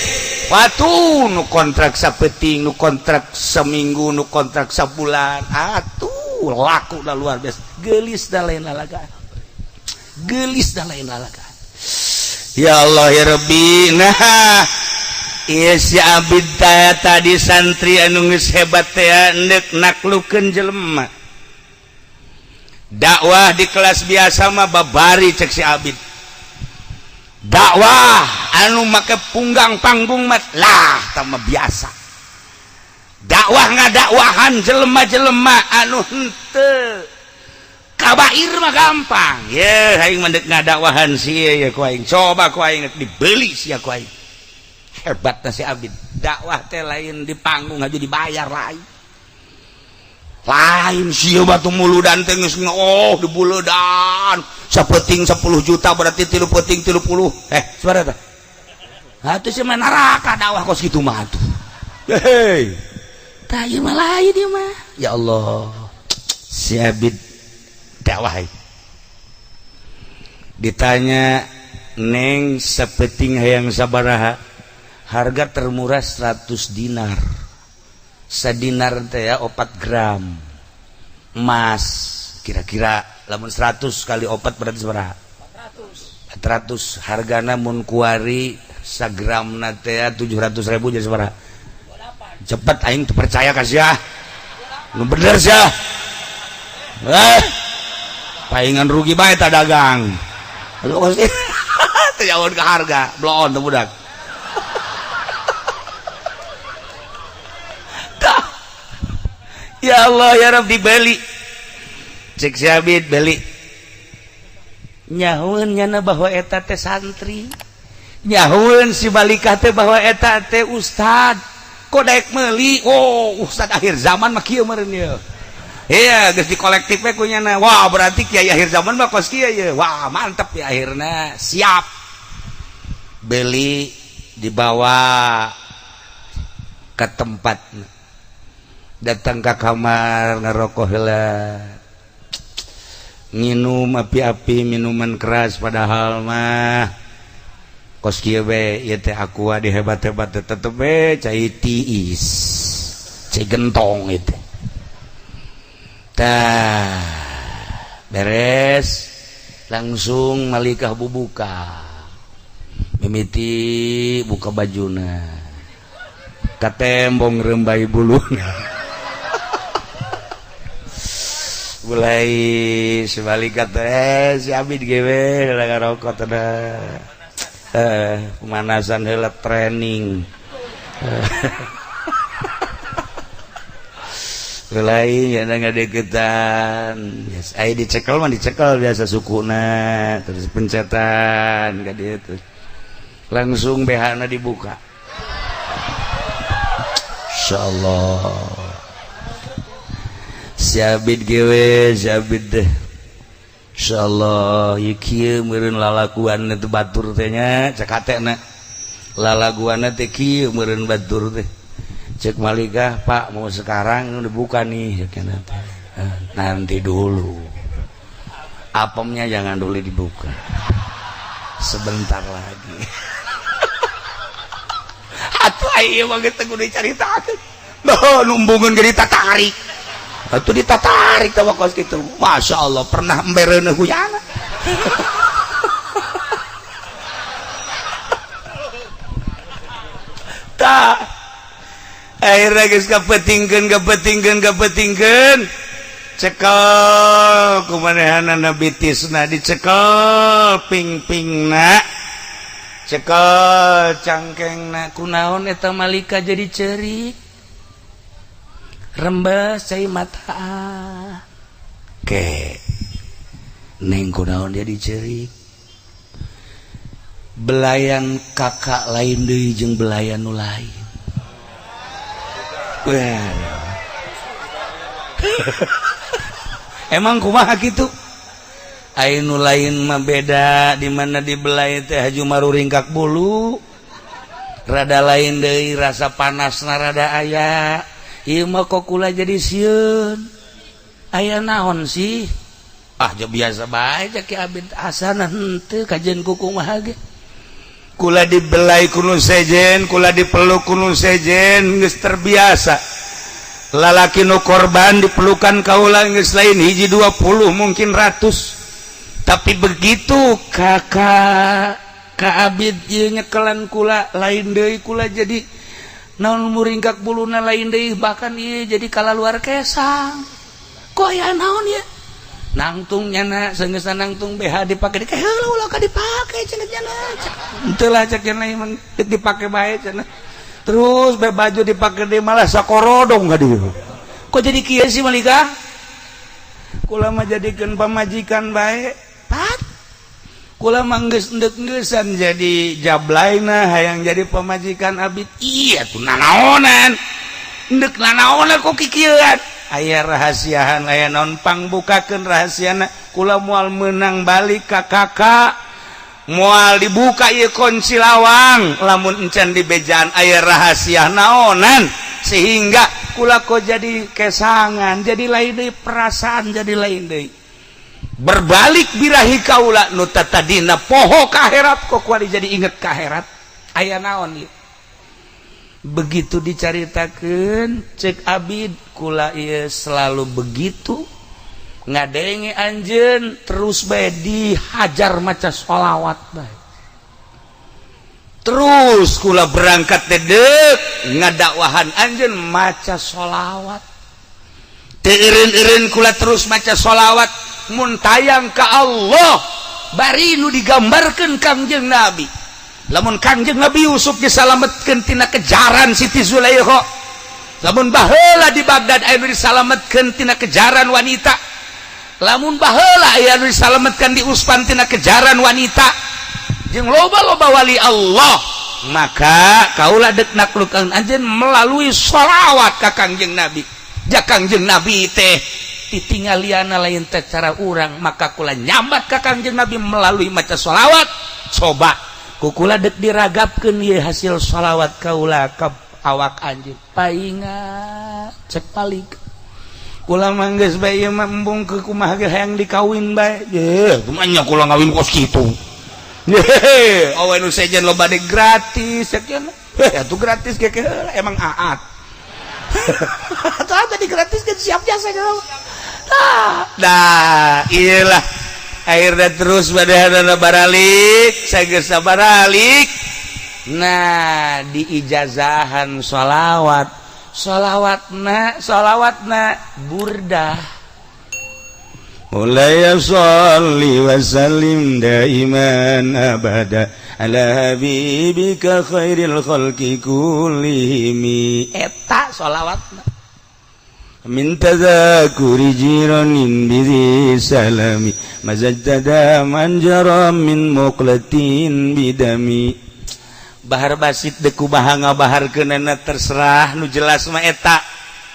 Watu nu kontrak sapeting, nu kontrak seminggu, nu kontrak sabulan. Atuh laku dah luar biasa. Geulis dah lain lalagaan. Geulis dah lain lalagaan. Ya Allah ya Rabbi. Nah, iya si Abid tadi santri anu geus hebat teh endek naklukeun jelema. Dakwah di kelas biasa mah babari cek si Abid. Dakwah anu make punggang panggung mah lah tah mah biasa. Dakwah ngadakwahan jelema-jelema anu henteu kabair mah gampang. Ye aing mah deuk ngadakwahan sia ya ku aing. Coba ku aing dibeli sia ku aing. Hebat si Abid. Dakwah teh lain di panggung aja dibayar lain. Lain sia batu muludan teh geus oh dibuledan. Sapeting 10 juta berarti 3 peting 30. Sabaraha tah? Atuh sia mah neraka dakwah kos kitu mah atuh. Hei. Tah ieu mah lain ieu mah. Ya Allah. Si Abid dakwah. Ditanya neng sapeting hayang sabaraha? Harga termurah 100 dinar. Sadinar teh ya 4 gram emas kira-kira lamun 100 kali 4 berarti sabaraha? 400. Hargana mun kuari sagramna teh 700.000 jadi sabaraha? Cepet aing teu percaya ka sia. Nu bener sia. Paingan rugi bae ta dagang. Aduh teu jauh ke harga, bloon teu budak. Ya Allah ya Rabb dibeli. Cek si Abid beli. Nyahueun nyana bahwa eta teh santri. Nyahueun si Malikah teh bahwa eta teh ustad. Kok daek meuli? Oh, ustad akhir zaman mah kieu meureun ieu. Iya, geus di kolektif we ku nyana. Wah, berarti kiai akhir zaman mah kos kieu ye. Wah, mantep ya akhirna. Siap. Beli dibawa ke tempat. Datang ke kamar, ngerokok heula, nginum api-api minuman keras, padahal mah kos kieu be ieu teh Aqua dihebat-hebat tetep be cai tiis, cai gentong itu. Tah, beres langsung malikah bubuka, mimiti buka bajuna, katembong rembai buluna. Mulai sebalik kata si Abid gewe ngarokok teh, pemanasan heula, training. Mulai ya ngadeukeutan, yes, ai dicekel mah dicekel biasa sukuna, terus pencetan ka dieu, terus langsung BH na dibuka. Insyaallah si Abid gewe, si Abid deh, insyaallah ieu kieu meureun lalaguan itu batur teh nya, cek hatena lalaguanna teh kieu meureun batur teh. Cek malikah, "Pak, mau sekarang dibuka nih?" Cek teh, "Nanti dulu, apemnya jangan dulu dibuka, sebentar lagi." Atuh ieu mah geus teu kudu dicaritakeun. Noh, numbungeun ge ditatarik. Atuh ditatarik teh kos kitu. Masya Allah, pernah embereuneuh huyana. Tah, akhirnya geus kapetingkeun kapetingkeun kapetingkeun, cekel kumanehanana bitisna, dicekel ping-pingna, cekel cangkengna. Kunaon eta malika jadi cerik, rembes cai mata ke neng? Kunaon jadi cerik? Belayan kakak lain deui jeung belayan nu lain. Wah. Emang kumaha kitu? Ai nu lain mah beda, di mana dibelai teh haju maruringkak bulu, rada lain deui, rasa panasna rada aya. Ieu mah kok kula jadi sieun, aya naon sih? Ah, ja biasa bae, cek Ki Abid, asana henteu kajian ku kumaha ge. Kula dibelai ku nu sejen, kula dipeluk ku nu sejen, geus terbiasa. Lalaki nu korban dipelukan kaula geus lain hiji 20, mungkin ratus. Tapi begitu kakak Ka Abid ieu nyekelan kula, lain deui kula, jadi naon, muringkak buluna lain deui, bahkan ieu jadi kalaluar kesang. Kok aya naon ya? Nangtung nyana senggeusna nangtung BH dipake di heula, ulah ka dipake cenah nyana. Henteu lah, cek nyana, emang dipake bae cenah. Terus be baju dipake deui, malah sakorodong ka dieu. Kok jadi kieu sih, Malika? Kula mah jadikeun pamajikan bae. Pat kula mah geus endek-engeusan jadi jablaina, hayang jadi pamajikan Abid. Iya tuh, nanaonan endek nanaonan kok kikieuan? Aya rahasiahan, aya naon? Pangbukakeun rahasiana. Kula moal menang balik ka kakak, moal dibuka ieu kunci lawang lamun encan di bejaan aya rahasia naonan, sehingga kula kok jadi kesangan, jadi lain deui perasaan, jadi lain deui, berbalik birahi kaula. Nu tadina poho ka akhirat, kok kuari jadi inget ka akhirat? Aya naon ieu? Begitu dicaritakeun, cek Abid, kula ieu selalu begitu ngadenge anjeun, terus bae dihajar maca sholawat bae. Terus kula berangkat dedek ngadakwahan anjeun maca sholawat, teu eureun-eureun kula terus maca sholawat. Mun tayang ka Allah, bari nu digambarkeun Kangjeng Nabi, lamun Kangjeng Nabi Yusuf disalametkeun tina kejaran Siti Zulaikha, lamun baheula di Baghdad aya nu disalametkeun tina kejaran wanita, lamun baheula aya nu disalametkeun di Uspan tina kejaran wanita, jeung loba-loba wali Allah, maka kaula dek naklukan anjeun melalui sholawat ka Kangjeng Nabi. Ja Kangjeng Nabi teh titinggaliana lain teh cara urang, maka kula nyambat ka Kangjeng Nabi melalui maca sholawat. Coba ku kula dek diragapkeun ieu hasil sholawat kaula ka Awak anjeun painga cek palik kula mah geus bae ieu mah, embung ke kumaha ge hayang dikawin bae. Ye kumaha nya kula ngawin kos kitu? Ye, awe nu sejen loba de gratis cek. Eh, atuh gratis ge emang aat. Atuh tadi gratis kan siap jasa kan. Nah, iyalah. Akhirnya terus pada baralik, sageus baralik. Nah, diijazahan sholawat. Sholawatna, sholawatna burdah. مولاي صل وسلم دائما أبدا على حبيبك خير الخلق كلهم. Eta sholawatna. من تذاكر جيران بذي سلام مزجت دما جرى من مقلة بدمي. Bahar basit deuk kumaha ngabaharkeunana terserah, nu jelas mah eta.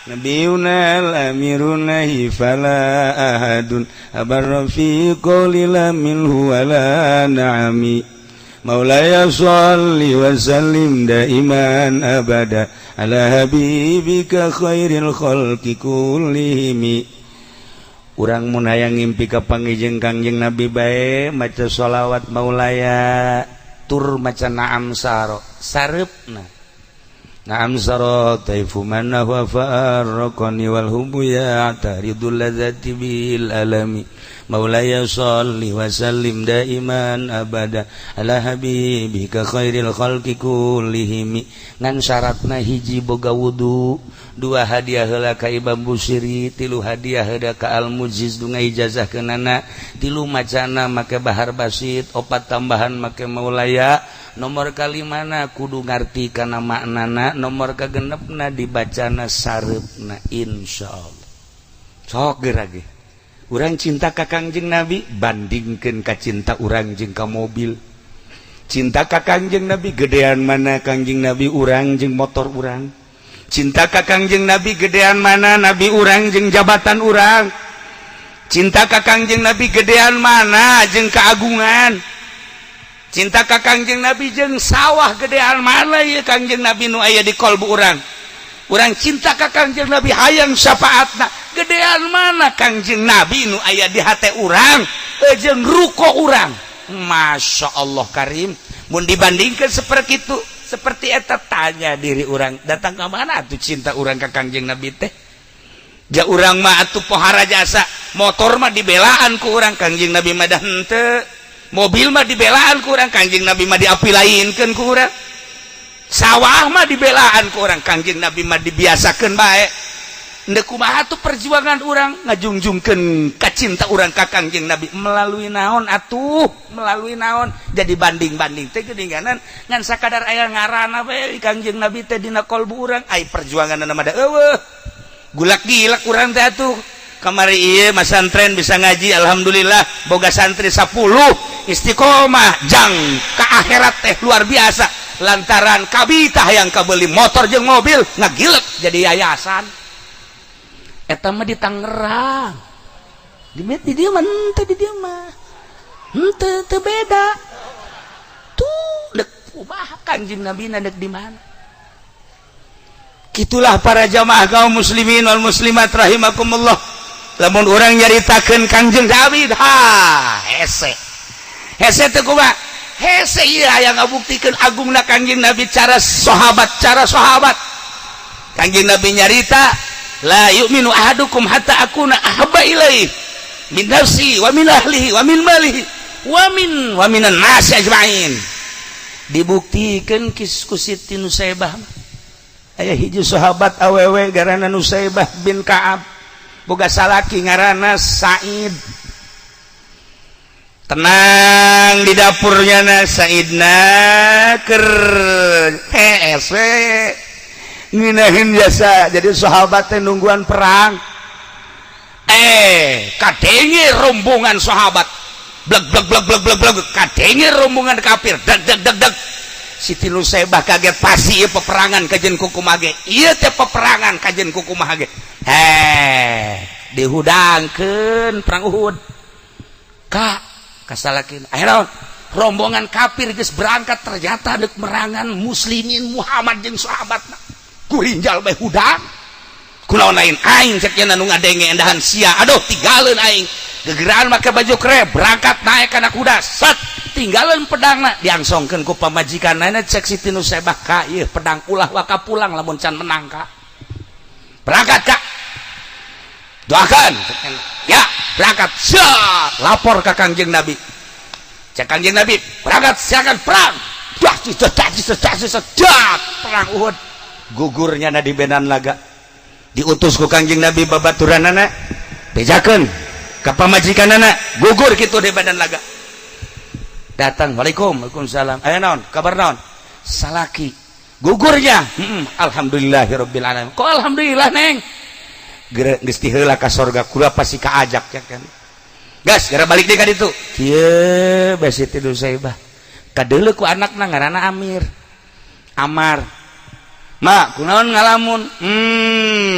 نبينا الأمير فلا أحد أبر في قول لا منه ولا نعم. مولاي صل وسلم دائما أبدا على حبيبك خير الخلق كلهم. Urang mun hayang ngimpi ka panggih Kangjeng Nabi bae maca sholawat maulaya tur maca naam saro sareupna. نعم سرى طيف من هو فارقني والهم يعترض اللذة بالألم. مولاي صل وسلم دائما أبدا على حبيبك خير الخلق كلهم. Ngan syaratna hiji boga wudu, dua hadiah heula ka Imam Busiri, tilu hadiah heula ka Al Mujiz nu ijazahkeunana, tilu macana make bahar basit, opat tambahan make maulaya, nomor kalimana kudu ngarti kana maknana, nomor kagenepna dibacana sareupna, insyaallah. Sok geura ge urang cinta ka Kangjeng Nabi, bandingkeun ka cinta urang jeung ka mobil. Cinta ka Kangjeng Nabi gedean mana Kangjeng Nabi urang jeung motor urang? Cinta ka Kangjeng Nabi gedean mana Nabi urang jeung jabatan urang? Cinta ka Kangjeng Nabi gedean mana jeung keagungan? Cinta ka Kangjeng Nabi jeung sawah gedean mana ya Kangjeng Nabi nu aya di kolbu urang? Urang cinta ka Kangjeng Nabi, hayang syafaatna, gedean mana Kangjeng Nabi nu aya di hate urang jeung ruko urang? Masya Allah Karim, mun dibandingkan seperti itu, seperti eta, tanya diri urang, datang ke mana tuh cinta urang ke Kangjeng Nabi teh? Ja urang mah atuh pohara jasa, motor mah dibelaan ku urang, Kangjeng Nabi mah dah henteu. Mobil mah dibelaan ku urang, Kangjeng Nabi mah diapilainkeun ku urang. Sawah mah dibelaan ku urang, Kangjeng Nabi mah dibiasakeun bae. Ndek kumaha tuh perjuangan urang ngajungjungkeun ka cinta urang ka Kangjeng Nabi melalui naon atuh, melalui naon? Jadi banding-banding teh geuninganan ngan sakadar aya ngaranna we Kangjeng Nabi teh dina kolbu urang, ai perjuanganna mah da eueuh. Gulak gilak urang teh atuh. Kamari ieu masantren bisa ngaji, alhamdulillah boga santri 10 istiqomah jang ka akhirat teh luar biasa, lantaran kabita yang kabeli motor jeung mobil ngagilek jadi yayasan. Eta mah di Tangerang, di dieu mah henteu, di dieu mah henteu, teu beda tuh. Dek kumaha Kanjeng Nabi na dek di mana? Gitulah para jamaah kaum muslimin wal muslimat rahimakumullah. Lamun urang nyaritakeun Kangjeng Nabi, ha, hese hese teu kumaha hese. Ieu aya ngabuktikeun agungna Kangjeng Nabi, cara sahabat, cara sahabat. Kangjeng Nabi nyarita, لا يؤمن أحدكم حتى أكون أحب إليه من نفسه ومن أهله ومن ماله ومن الناس أجمعين. Dibuktikan ku Siti Nusaibah. Aya hiji sahabat awewe garana Nusaibah bin Ka'ab, boga salaki ngaranna Said. Tenang di dapurnya na Saidna ker hese nginahin jasa. Jadi sahabat teh nungguan perang, eh kadenge rombongan sahabat blek blek blek blek blek blek, kadenge rombongan kafir deg deg deg deg. Siti Nusaibah kaget, pasti ieu peperangan kajen kukumaha ge, ieu teh peperangan kajen kukumaha ge. Heh, dihudangkeun perang Uhud ka kasalakin. Akhirnya rombongan kafir geus berangkat, ternyata dek merangan muslimin, Muhammad jeung sahabatna. Gurinjal bae hudang. Kunaon lain aing, cek nya, nu ngadenge endahan sia? Aduh, tinggalin aing. Gegeraan make baju kere, berangkat, naik kana kuda, set, tinggalin pedangna, diangsongkeun ku pamajikanna. Cek Siti Nusaybah, "Ka, ieu pedang ulah waka pulang lamun can menang, Kak." Berangkat, Kak, doakan ya. Berangkat, siap, lapor ke Kangjeng Nabi. Cek Kangjeng Nabi, "Berangkat, silakan perang." Dah, dah, dah, perang Uhud, gugurnya na di medan laga. Diutus ku Kangjeng Nabi babaturanana, bejakeun ka pamajikanana gugur gitu di medan laga. Datang, "Waalaikum." "Waalaikumsalam." "Aya naon? Kabar naon?" "Salaki gugurnya." Alhamdulillahirabbil alamin." "Kok alhamdulillah, Neng?" "Geus tiheula ka sorga, kula pasti kaajak ya kan." Gas, gara balik deui ka ditu. Kieu bae Siti Nusaybah kadeuleu ku anakna, ngaranna Amir, Amar. "Ma, kunaon ngalamun?"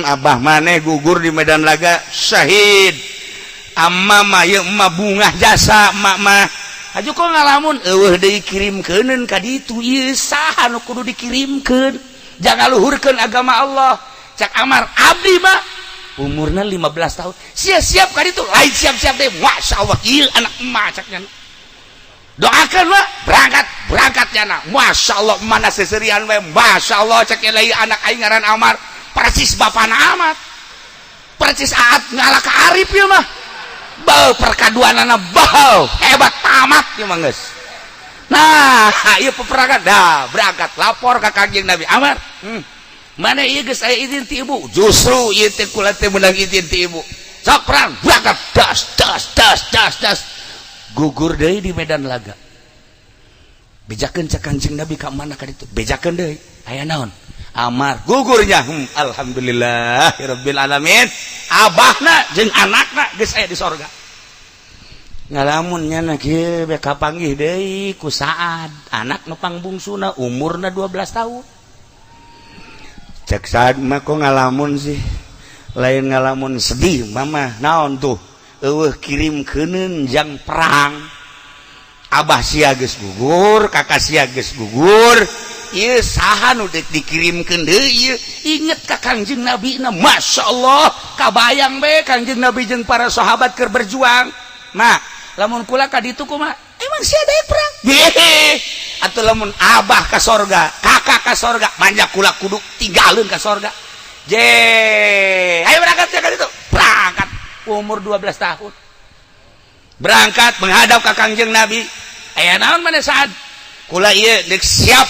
Abah maneh gugur di medan laga, syahid. Amma mah ieu emak bungah jasa emak mah. Aju kok ngalamun? Eueuh deui kirimkeuneun ka ditu. Ieu saha nu kudu dikirimkeun jangan luhurkeun agama Allah?" Cak Amar, "Abdi mah." Umurna 15 tahun. Siap-siap ka ditu, lain siap-siap deh. "Masya Allah, ieu anak emak," caknya. "Doakan lah." Berangkat, berangkat nyana. Masya Allah, mana seserian we. "Masya Allah," cek lain, "anak aing ngaran Amar, persis bapana amat, persis aat ngalah ka Arif ya mah. Bau perkaduanana bau hebat, tamat ya mah geus." Nah, ieu peperangan dah. Berangkat, lapor ka Kangjeng Nabi. "Amar, mana ieu geus aya izin ti ibu." "Justru ieu teh kula teh meunang izin ti ibu. Sok perang." Berangkat, das das das das das, gugur deui di medan laga. "Bejakeun," cek Kanjeng Nabi, "ka mana ka ditu?" "Bejakeun deui." "Aya naon?" "Amar gugurnya." Alhamdulillah rabbil alamin, abahna jeung anakna geus aya di sorga. Ngalamun nyana kieu be, kapanggih deui ku Saad, anak nu pangbungsuna, umurna 12 tahun. Cek Saad mah, "Kok ngalamun sih?" "Lain ngalamun sedih, Mama. Naon tuh? Eueuh kirimkeuneun jang perang. Abah sia geus gugur, kakak sia geus gugur, ieu saha nu deuk dikirimkeun deui ieu?" Inget ka Kangjeng Nabi na, Masya Allah, kabayang be Kangjeng Nabi jeung para sahabat keur berjuang. "Ma, lamun kula ka ditu kumaha? Emang sia daek perang?" "Hehe, atuh lamun abah ka sorga, kakak ka sorga, banyak kula kudu tinggalin ka sorga." Je, ayo berangkat ya ka ditu. Berangkat umur 12 tahun, berangkat menghadap ka Kangjeng Nabi. "Aya naon mana, Saad?" "Kula ieu dek siap,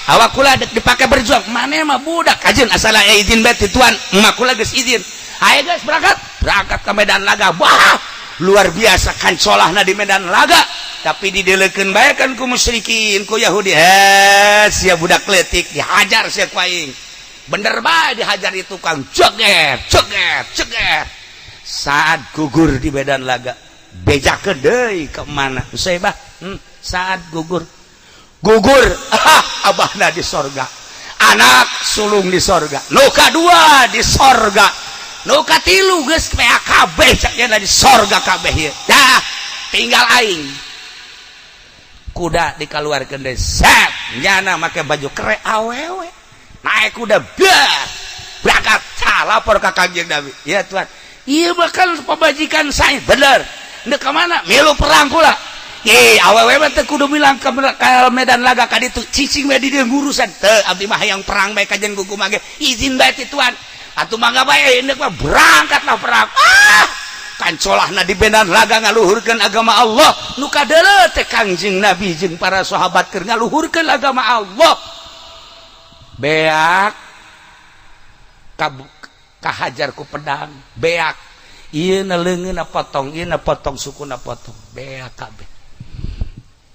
awak kula dek dipake berjuang. Maneh mah budak kajeun, asal aya izin bae ti tuan. Emak kula geus izin. Ayo guys, berangkat." Berangkat ke medan laga. Wah, luar biasa kancolahna di medan laga, tapi didelekeun bae kan ku musyrikin, ku Yahudi. "Eh, sia budak leutik, dihajar sia ku aing." Bener bae, dihajar itu kang, ceget ceget ceget, saat gugur di medan laga. Bejakeun deui ke mana Usaibah? Saat gugur, gugur. Ah, abahna di sorga, anak sulung di sorga, nu kadua di sorga, nu katilu geus PAKB, cak di sorga kabeh ieu. Dah, tinggal aing. Kuda dikeluarkan deh, set, nyana make baju kere awewe, naik kuda, biar berangkat. Cah, lapor ke Kangjeng Nabi. "Ya tuan, iya bakal pemajikan saya bener. Ndek ke mana?" "Milu perang kula." "Ye, awewe mah teu kudu bilang ke medan laga ka ditu, cicing we di dieu ngurusan." "Teu, abdi mah hayang perang bae kajen gugu mage. Izin bae ti tuan." "Atuh mangga bae indek mah." Berangkatlah perang. Ah, kancolahna di medan laga ngaluhurkeun agama Allah. Nu kadeuleu teh Kangjeng Nabi jeung para sahabat keur ngaluhurkeun agama Allah. Beak kahajar ku pedang, beak ieu na, leungeunna potong, ieu na potong, sukuna potong, beak kabeh.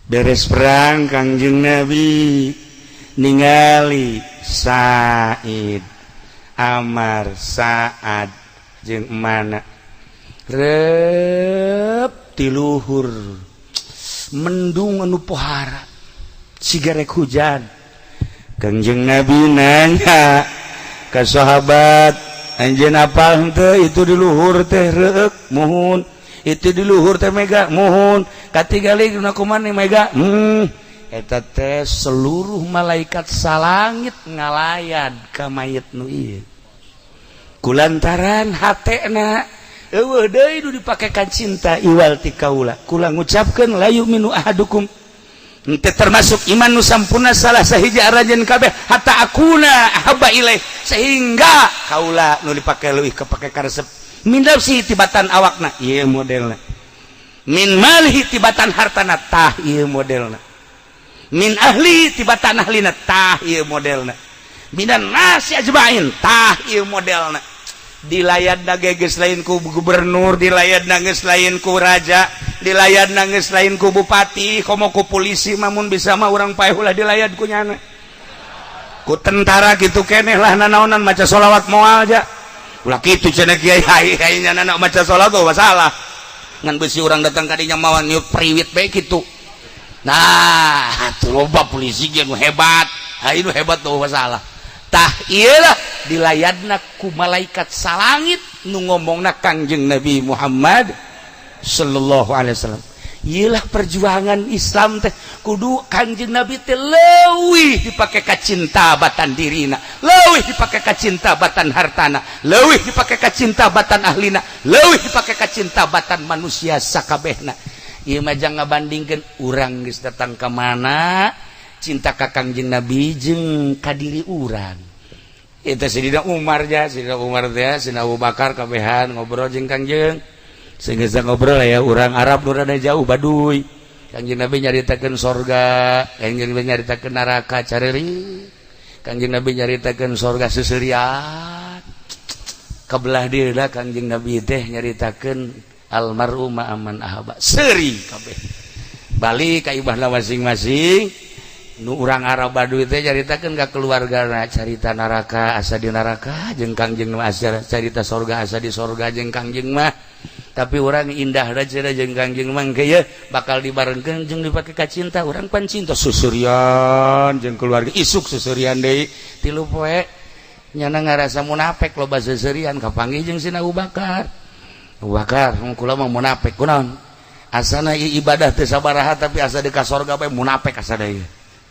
Beres perang, Kangjeng Nabi ningali Said, Amar, Saad jeung mana rep tiluhur mendung anu pohara sigarek hujan. Kangjeng Nabi nanya ke sahabat, "Anjeun apal henteu itu di luhur teh reuk?" "Muhun." "Itu di luhur teh mega?" "Muhun." "Katingali na kumaha mega?" Eta teh seluruh malaikat salangit ngalayat ka mayit nu ieu kulantaran hatena eueuh deui nu dipake ka cinta iwal ti kaula. Kula ngucapkeun, la yu'minu ahadukum, henteu termasuk iman nu sampurna salah sahiji aranjeun kabeh, hatta akuna ahabba ilaih, sehingga kaula nu dipake leuwih kapake karesep, min nafsi, tibatan awakna, ieu modelna, min malihi, tibatan hartana, tah ieu modelna, min ahli, tibatan ahlina, tah ieu modelna, minan nasi ajmain, tah ieu modelna. Dilayat geus lain ku gubernur, dilayat geus lain ku raja, dilayat geus lain ku bupati, komo ku polisi. Mamun bisa mah urang paeh ulah dilayat ku nyana, ku tentara gitu keneh lah. Nanaonan maca sholawat moal aja, ulah kitu cenah kiai. Hai hai, nyana maca sholawat oh masalah ngan besi urang datang kadinya mawa niup priwit bae kitu. Nah, tuh loba polisi ge nu hebat. Hai, nu hebat tuh masalah. Tah, iyalah dilayadna ku malaikat salangit nu ngomongna Kangjeng Nabi Muhammad sallallahu alaihi wasallam. Iyalah perjuangan Islam teh kudu Kangjeng Nabi teh leuwih dipake ka cinta batan dirina, leuwih dipake ka cinta batan hartana, leuwih dipake ka cinta batan ahlina, leuwih dipake ka cinta batan manusia sakabehna. Ieu mah jangan ngabandingkeun urang geus datang ka mana cinta ka Kangjeng Nabi jeung ka diri urang. Itu Sidina Umar ja, Sidina Umar teh, Sidina Abu Bakar kabehan ngobrol jeung Kangjeng. Sehingga ngobrol ya urang Arab nu rada jauh Baduy. Kangjeng Nabi nyaritakeun sorga, Kangjeng Nabi nyaritakeun neraka careri. Kangjeng Nabi nyaritakeun sorga seuseurian. Kabelah dieu lah Kangjeng Nabi teh nyaritakeun almar'u ma'aman ahabba. Seuri kabeh. Balik ka imahna masing-masing. Nu urang Arab Baduy teh nyaritakeun ka keluargana carita neraka asa di neraka jeung Kangjeng mah, asa carita sorga asa di sorga jeung Kangjeng mah. Tapi urang indah cenah jeung Kangjeng mah ye bakal dibarengkeun jeung dipake ka cinta urang pan cinta susurian jeung keluarga, isuk susurian deui 3 poe. Nyana ngarasa munafik, loba seuseurian, kapanggih jeung Sina Abu Bakar. Abu Bakar, kula mah munafik kunaon, asana ibadah teu sabaraha tapi asa di ka sorga bae. Munafik asa deui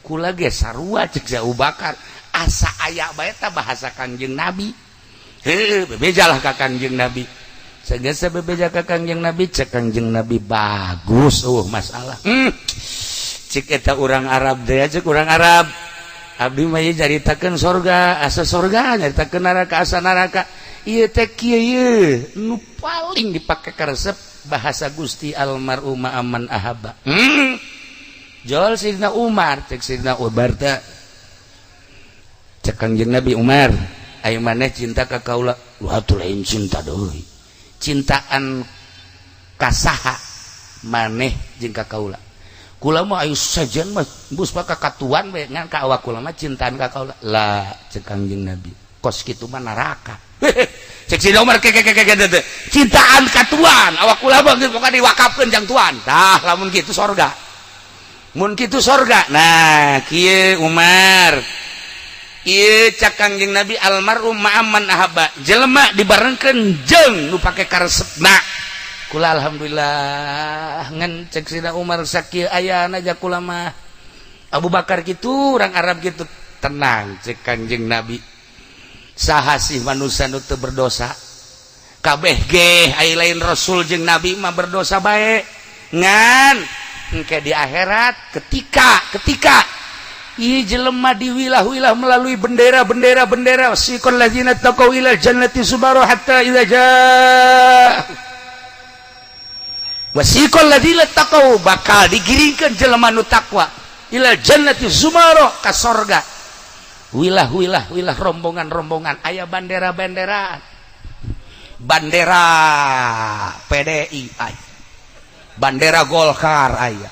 kula ge sarua, cek si Abu Bakar, asa aya bae ta bahasa Kangjeng Nabi. Heuh, bebejalah ka Kangjeng Nabi. Sehingga bebeja ka Kangjeng Nabi, cek Kangjeng Nabi, bagus, oh masalah. Cek eta urang Arab teh, cek urang Arab, abdi mah ieu caritakeun sorga asa sorga, nyaritakeun neraka asa neraka. Ieu teh kieu, ieu nu paling dipake karesep bahasa Gusti, almar'u ma'aman ahabba. Jol Sidina Umar, cek Sidina Umar teh, cek Kangjeng Nabi, Umar, ayo maneh cinta ka kaula? Lu atuh lain cinta deui, cintaan kasaha maneh jeung ka kaula? Kula mah ayo sajen mah bus ka katuan we, ngan ka awak kula mah cintaan ka kaula lah. Cek Kangjeng Nabi, kos kitu mah neraka. Cek Sidina Umar, ke ke ke ke cintaan ka tuan, awak kula mah geus pokokna diwakafkeun jang tuan. Tah, lamun kitu sorga, mun kitu sorga. Nah, kieu Umar, ieu cak Kangjeng Nabi, almar'u ma'aman ahabba, jelema dibarengkeun jeung nu pake karesepna. Kula alhamdulillah. Ngan cek Sidina Umar, sakieu ayana aja kula mah. Abu Bakar kitu, orang Arab gitu. Tenang, cek Kangjeng Nabi, saha sih manusia nu teu berdosa? Kabeh ge ai lain rasul jeung nabi mah berdosa bae. Ngan engke di akhirat ketika ketika ieu jelema diwilah-wilah melalui bendera-bendera bendera, siqal ladzina taqaw ila jannati zumara hatta idza jaa wasiqal ladzina taqaw, bakal digiringkeun jelema nu takwa ila jannati zumara, ka sorga, wilah-wilah wilah, rombongan-rombongan, aya bandera-bandera, bandera PDI aya, bandera Golkar aya,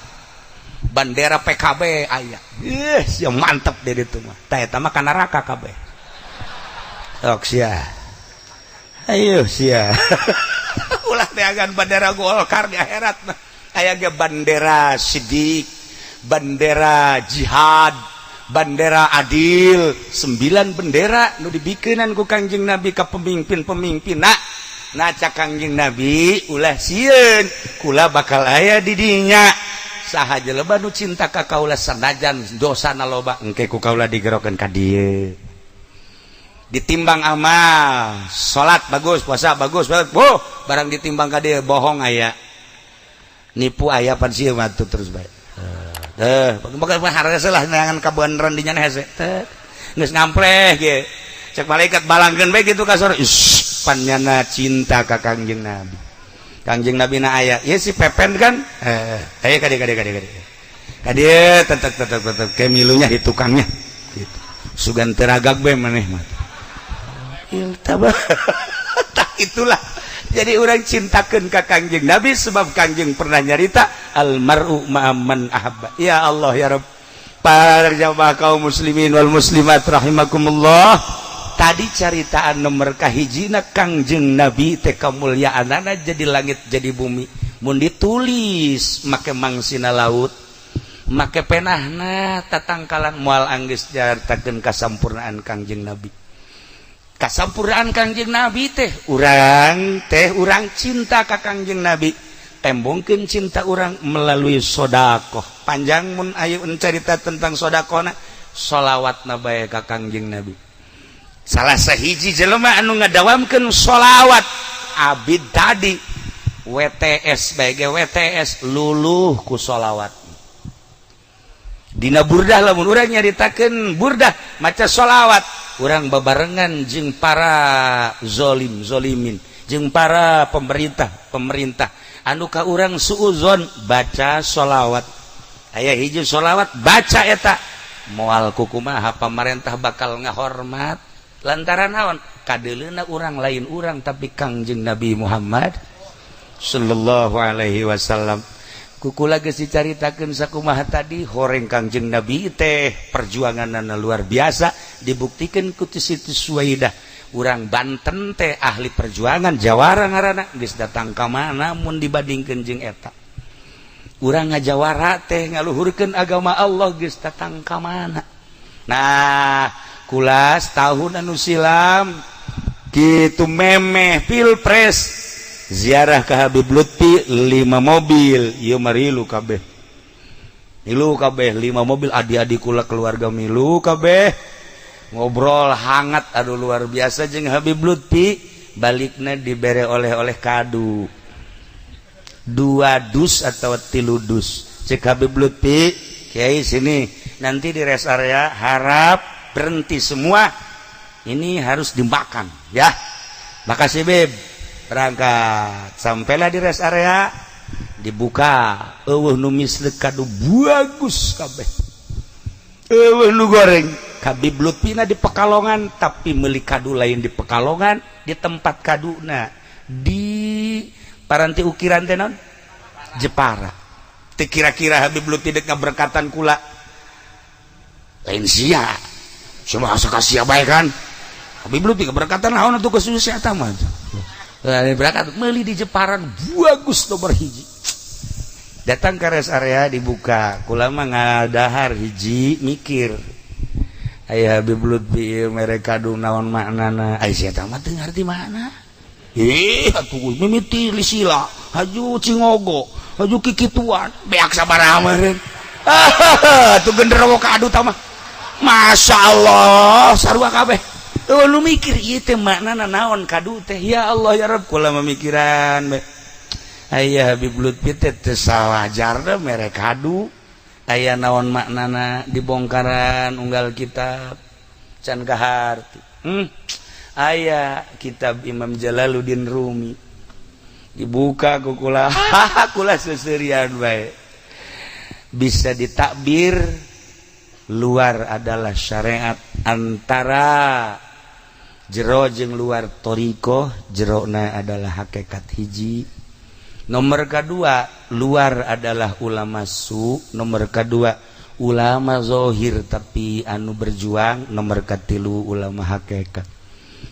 bandera PKB aya. Ih, sia mantep deh itu mah. Tah, eta mah ka neraka kabeh. Ok sia, ayo sia, ulah neangan bandera Golkar di akhirat mah. Aya ge bandera sidik, bandera jihad, bandera adil, sembilan bendera nu dibikenan ku Kangjeng Nabi ka pemimpin-pemimpin. Nah nah, cak Kangjeng Nabi, ulah sieun, kula bakal aya di dinya. Saha jelema nu cinta ka kaula sanajan dosana loba, engke ku kaula digerokeun ka dieu. Ditimbang amal, salat bagus, puasa bagus, boh, barang ditimbang ka dieu, bohong aya, nipu aya, pan sieun mah terus bae. Teh, bakal harga lah neangan kabeneran di nyana hese. Teh, geus ngampleh ge. Cek malaikat, balangkeun bae kitu ka sore. Pan nyana cinta ka Kangjeng Nabi. Kangjeng Nabi na aya. Ieu si Pepen kan? Eh, ayo kade kade kade kade. Kade tetek tetek tetek ke milunya di tukangnya. Gitu. Sugan teragak bae maneh mah. Tabah. Tak itulah. Jadi orang cintakan ke Kangjeng Nabi sebab Kangjeng pernah nyarita almaru ma'aman ahabba. Ya Allah ya Rabb. Para jamaah kaum muslimin wal muslimat rahimakumullah. Tadi caritaan nomor kahijina, Kangjeng Nabi teh kamuliaanana jadi langit jadi bumi. Mun ditulis make mangsina laut, make penahna tatangkalan, moal anggeus nyaritakeun kasampurnaan Kangjeng Nabi. Kasampurnaan Kangjeng Nabi teh urang cinta ka Kangjeng Nabi, tembongkeun cinta urang melalui sodakoh. Panjang mun ayo cerita tentang sodakohna, solawatna bae ka Kangjeng Nabi. Salah sahiji jelema anu ngadawamkeun solawat abid tadi WTS bae, WTS luluh ku solawat. Dina burdah, lamun urang nyaritakeun burdah maca solawat, urang babarengan jeung para zolim zolimin, jeung para pemerintah pemerintah anu ka urang suuzon, baca solawat. Aya hiji solawat, baca eta, moal kukumaha pamarentah bakal ngahormat. Lantaran naon? Kadeleuna urang lain urang, tapi Kangjeng Nabi Muhammad sallallahu alaihi wasallam. Kukula geus dicaritakeun sakumaha tadi, horeng Kangjeng Nabi teh perjuanganna luar biasa, dibuktikan ku Siti Suwaidah. Urang Banten teh ahli perjuangan, jawara ngaranna, geus datang ka mana mun dibandingkeun jeung eta. Urang ngajawara teh ngaluhurkeun agama Allah, geus datang ka mana. Nah, kulas tahun anu silam kitu memeh pilpres, ziarah ke Habib Lutfi 5 mobil. Ieu marilu kabeh, milu kabeh 5 mobil, adik-adik kula, keluarga milu kabeh, ngobrol hangat, aduh, luar biasa jeung Habib Lutfi. Baliknya dibere oleh-oleh kadu dua dus atau 3 dus. Cek Habib Lutfi, "Kiai, sini, nanti di rest area harap berhenti semua, ini harus dimakan ya." "Makasih, Bib." Berangkat, sampailah di rest area, dibuka, eueuh nu misleuk, kadu bagus kabeh, eueuh nu goreng. Habib Lutfina di Pekalongan, tapi meuli kadu lain di Pekalongan, di tempat kaduna di paranti ukiran teh naon, Jepara. Teu kira-kira Habib Lutfi dek ngaberkatan kula, lain sia cuma asa ka sia bae kan. Habib Lutfi keberkatan naon atuh ke sia eta mah. Berangkat meuli di Jepara bagus nomor hiji. Datang ke rest area, dibuka, kula mah ngadahar hiji, mikir, aya Habib Lutfi mere kadu, naon maknana? Ai sia mah teu ngarti makna. Ih atuh mimiti lisila haju cingogo haju kikituan beak sabaraha meureun. Ah, tuh genderuwo kadu tah mah, Masya Allah, sarua kabeh. Oh, lu mikir ieu teh maknana naon kadu teh? Ya Allah ya Rabb, kula memikiran bae. Aya Habib Lutfi teh teu sawajarna mere kadu, aya naon maknana? Dibongkaran unggal kitab can kaharti. Aya kitab Imam Jalaluddin Rumi, dibuka ku kula, kula seserian bae. Bisa ditakbir luar adalah syariat, antara jero jeung luar toriko, jerona adalah hakikat hiji. Nomor kedua, luar adalah ulama su. Nomor kedua, ulama zohir tapi anu berjuang. Nomor katilu, ulama hakikat.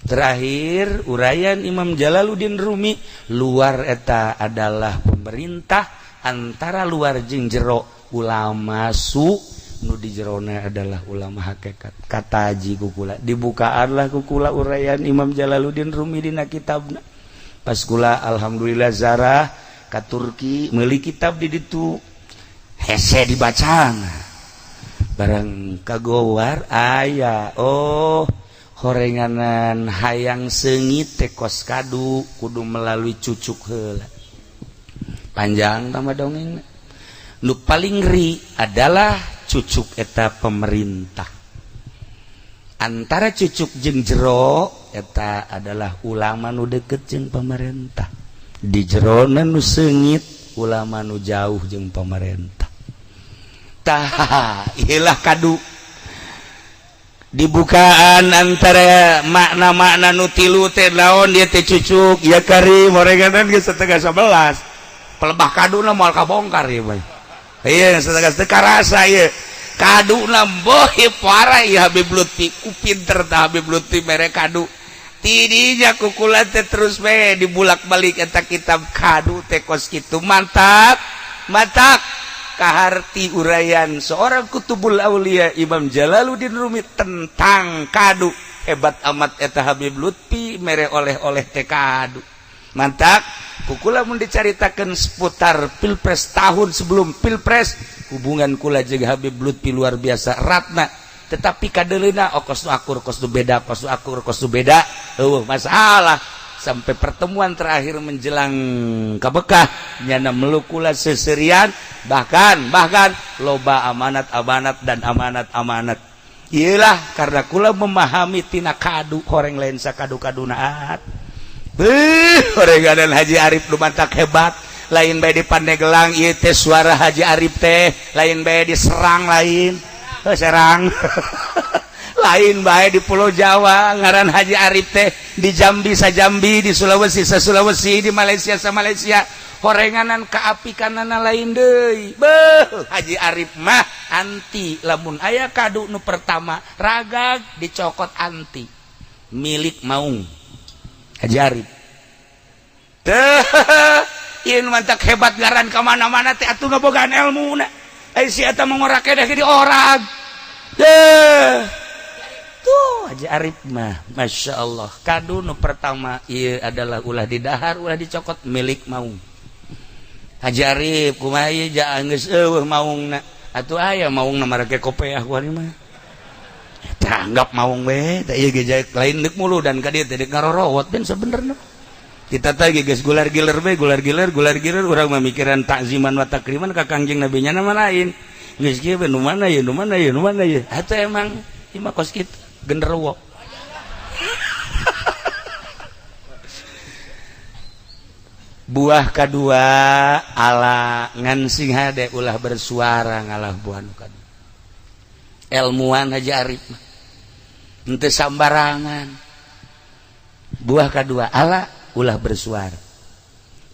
Terakhir, uraian Imam Jalaluddin Rumi, luar eta adalah pemerintah, antara luar jeung jero ulama su, nu di jerona adalah ulama hakikat. Kata haji kukula, dibukaanlah kukula uraian Imam Jalaluddin Rumi dina kitabna. Pas kula alhamdulillah zarah ka Turki, meuli kitab di ditu. Hese dibacana barang kagowar aya, oh, horenganan hayang seungit teh kos kadu, kudu melalui cucuk heula. Panjang tambah dongeng. Nu paling ngeri adalah cucuk eta pemerintah. Antara cucuk jeung jero eta adalah ulama nu deket jeung pemerintah. Di jerona nu seungit ulama nu jauh jeung pemerintah. Tah, ilah kadu dibukaan antara makna-makna nu tilu teh naon dia teh. Cucuk ya kari moreganan geus 10.30, pelebah kaduna moal kabongkar ieu mah. Iya, setengah teu karasa ieu kaduna. Boh, parah ieu Habib Lutfi. Ku pinter tah Habib Lutfi mere kadu tidinya ku kula teh. Terus we dibulak-balik eta kitab kadu teh kos kitu. Mantap, mantap kaharti uraian seorang kutubul aulia Imam Jalaluddin Rumi tentang kadu. Hebat amat eta Habib Lutfi mere oleh-oleh teh kadu. Mantap ku kula mun dicaritakeun seputar pilpres, tahun sebelum pilpres, hubungan kula jeung Habib Lutfi luar biasa ratna. Tetapi kadeleuna, oh, kos nu akur, kos nu beda, kos nu akur, kos nu beda, eueuh masalah sampai pertemuan terakhir menjelang ka Bekah. Nyana meluk kula seserian, bahkan bahkan loba amanat amanat dan amanat amanat. Iyalah, karena kula memahami tina kadu, horeng lain sakadu kadu naat. Beuh, horenganan Haji Arif nu mantak hebat. Lain bae di Pandeglang ieu teh, suara Haji Arif teh lain bae di Serang, lain. Heuh, Serang lain bae di Pulau Jawa ngaran Haji Arif teh, di Jambi sa Jambi, di Sulawesi sa Sulawesi, di Malaysia sa Malaysia. Horenganan kaapikanana lain deui. Beuh, Haji Arif mah anti lamun aya kadu nu pertama ragag dicokot, anti milik maung Haji Arif teh. Ieu mantak hebat ngaran ka mana-mana teh atuh ngabogaan ilmu na. Ai si eta mah ngora keneh di orang teh. Tuh Haji Arif mah Masya Allah. Kadu nu pertama ieu adalah ulah didahar, ulah dicokot, milik maung Haji Arif. Kumaha ieu geus eueuh maungna atuh? Aya maungna marake kopeah kuari mah. Tanggap maung we teh ieu ge lain deuk mulu dan ka dieu teh deuk ngarorowot. Ben sebenerna kita teh geus gular giler we, gular giler, gular giler. Urang mah mikiran takziman wa takriman ka Kangjeng Nabi nya nama lain. Geus kieu we, nu mana ye, nu mana ye, nu mana ye? Atuh emang ieu mah kos kitu genderuwo. Buah kedua ala ngan sing hade ulah bersuara ngalah. Buah nu kadua ilmuwan Haji Arif mah henteu sambarangan. Buah kedua ala ulah bersuara.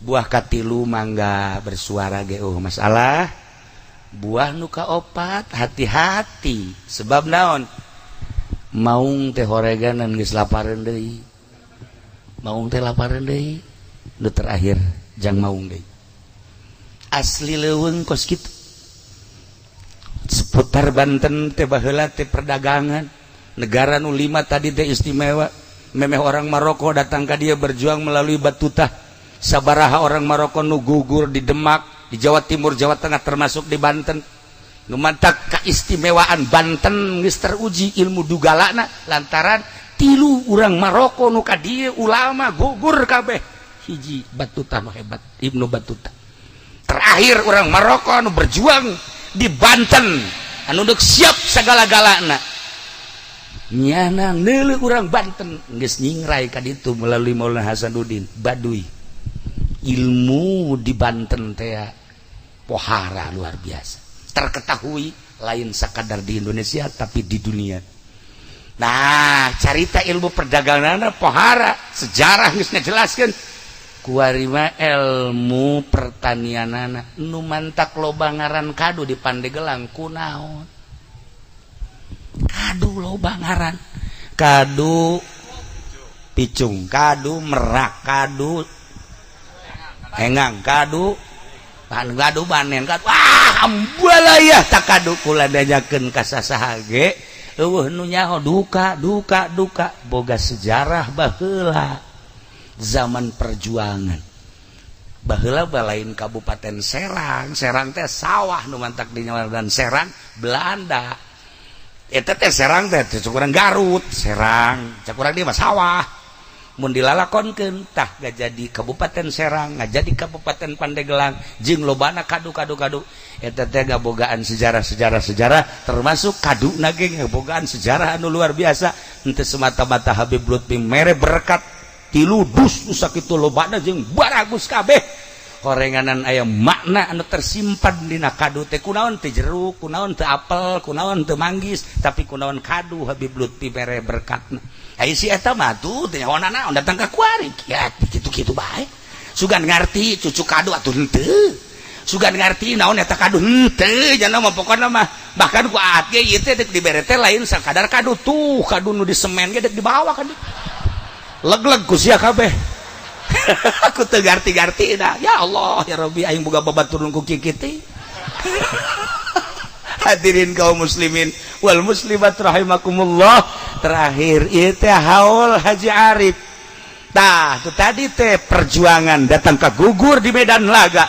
Buah katilu mangga bersuara ge, oh, masalah. Buah nu kaopat hati-hati, sebab naon? Maung teh horeganan geus lapareun deui, maung teh lapareun deui. Nu terakhir jang maung deui. Asli leuweung kos kitu seputar Banten teh baheula teh perdagangan negara nu lima tadi teh istimewa. Memeh orang Maroko datang ka dia berjuang melalui Batutah. Sabaraha orang Maroko nu gugur di Demak, di Jawa Timur, Jawa Tengah, termasuk di Banten. Nu mantak keistimewaan Banten geus teruji ilmu dugalana lantaran tilu urang Maroko nu ka dieu ulama gugur kabeh. Hiji Batutah nu hebat, Ibnu Battuta. Terakhir orang Maroko anu berjuang di Banten, anu deuk siap segala-galana, nyana neuleuh urang Banten geus nyingrai ka ditu melalui Maulana Hasanuddin Baduy. Ilmu di Banten teh pohara luar biasa, terketahui lain sakadar di Indonesia tapi di dunia. Nah, carita ilmu perdagangan pohara, sejarah geus ngajelaskeun. Kuari mah ilmu pertanianana. Nu mantak loba ngaran kadu di Pandeglang kunaon? Kadu loba ngaran, kadu picung, kadu merak, kadu engang, kadu pan, kadu banen, kadu, wah, ambalaya. Tak kadu kula diajakeun ka sasaha ge eueuh nu nyaho. Duka duka duka boga sejarah baheula zaman perjuangan. Baheula lain Kabupaten Serang. Serang teh sawah nu mantak di dan Serang Belanda. Eta teh Serang teh kurang Garut, Serang cek urang dia mah sawah. Mun dilalakonkeun tah jadi Kabupaten Serang, jadi Kabupaten Pandeglang jeung lobana kadu-kadu kadu. Eta teh ngabogaan sejarah-sejarah sejarah, termasuk kadu ge ngabogaan sejarah anu luar biasa. Henteu semata-mata Habib Lutfi mere berkat tilu dus nu sakitu lobana jeung baragus kabeh horenganan, aya makna anu tersimpan dina kadu teh. Kunaon teu jeruk, kunaon teu apel, kunaon teu manggis, tapi kunaon kadu Habib Lutfi mere berkatna? Ai si eta mah tuh teu nyaho naon, datang ka kuari ya kitu-kitu bae. Sugan ngarti cucu kadu atuh henteu, sugan ngarti naon eta kadu henteu, jana mah pokona mah. Bahkan ku aat ge ieu teh dek dibere teh lain sakadar kadu tuh, kadu nu di semen ge dek dibawa kadu leg-leg ku sia kabeh. Aku teu garti-garti dah. Ya Allah ya Rabbi, aing boga babaturun ku kieu. Hadirin kaum muslimin wal muslimat rahimakumullah, terakhir ieu teh haul Haji Arif. Tah, tu tadi teh perjuangan datang ke gugur di medan laga.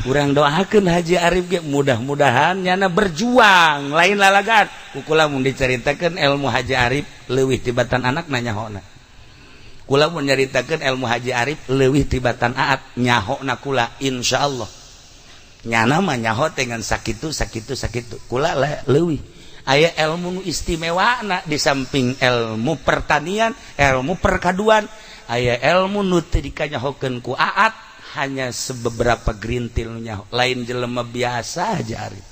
Urang doakeun Haji Arif ge mudah-mudahan nyana berjuang lain lalagan. Ku kula mun diceritakeun ilmu Haji Arif leuwih tibatan anak nanyahona. Kula mun nyaritakeun ilmu Haji Arif leuwih tibatan aat nyahona kula, insyaallah. Nyana mah nyaho dengan sakitu sakitu sakitu, kula leuwih. Aya ilmu nu istimewa na di samping ilmu pertanian, ilmu perkaduan, aya ilmu nu teu dikanyahokeun ku aat, hanya sebeberapa gerintil nu nyaho. Lain jelema biasa Haji Arif.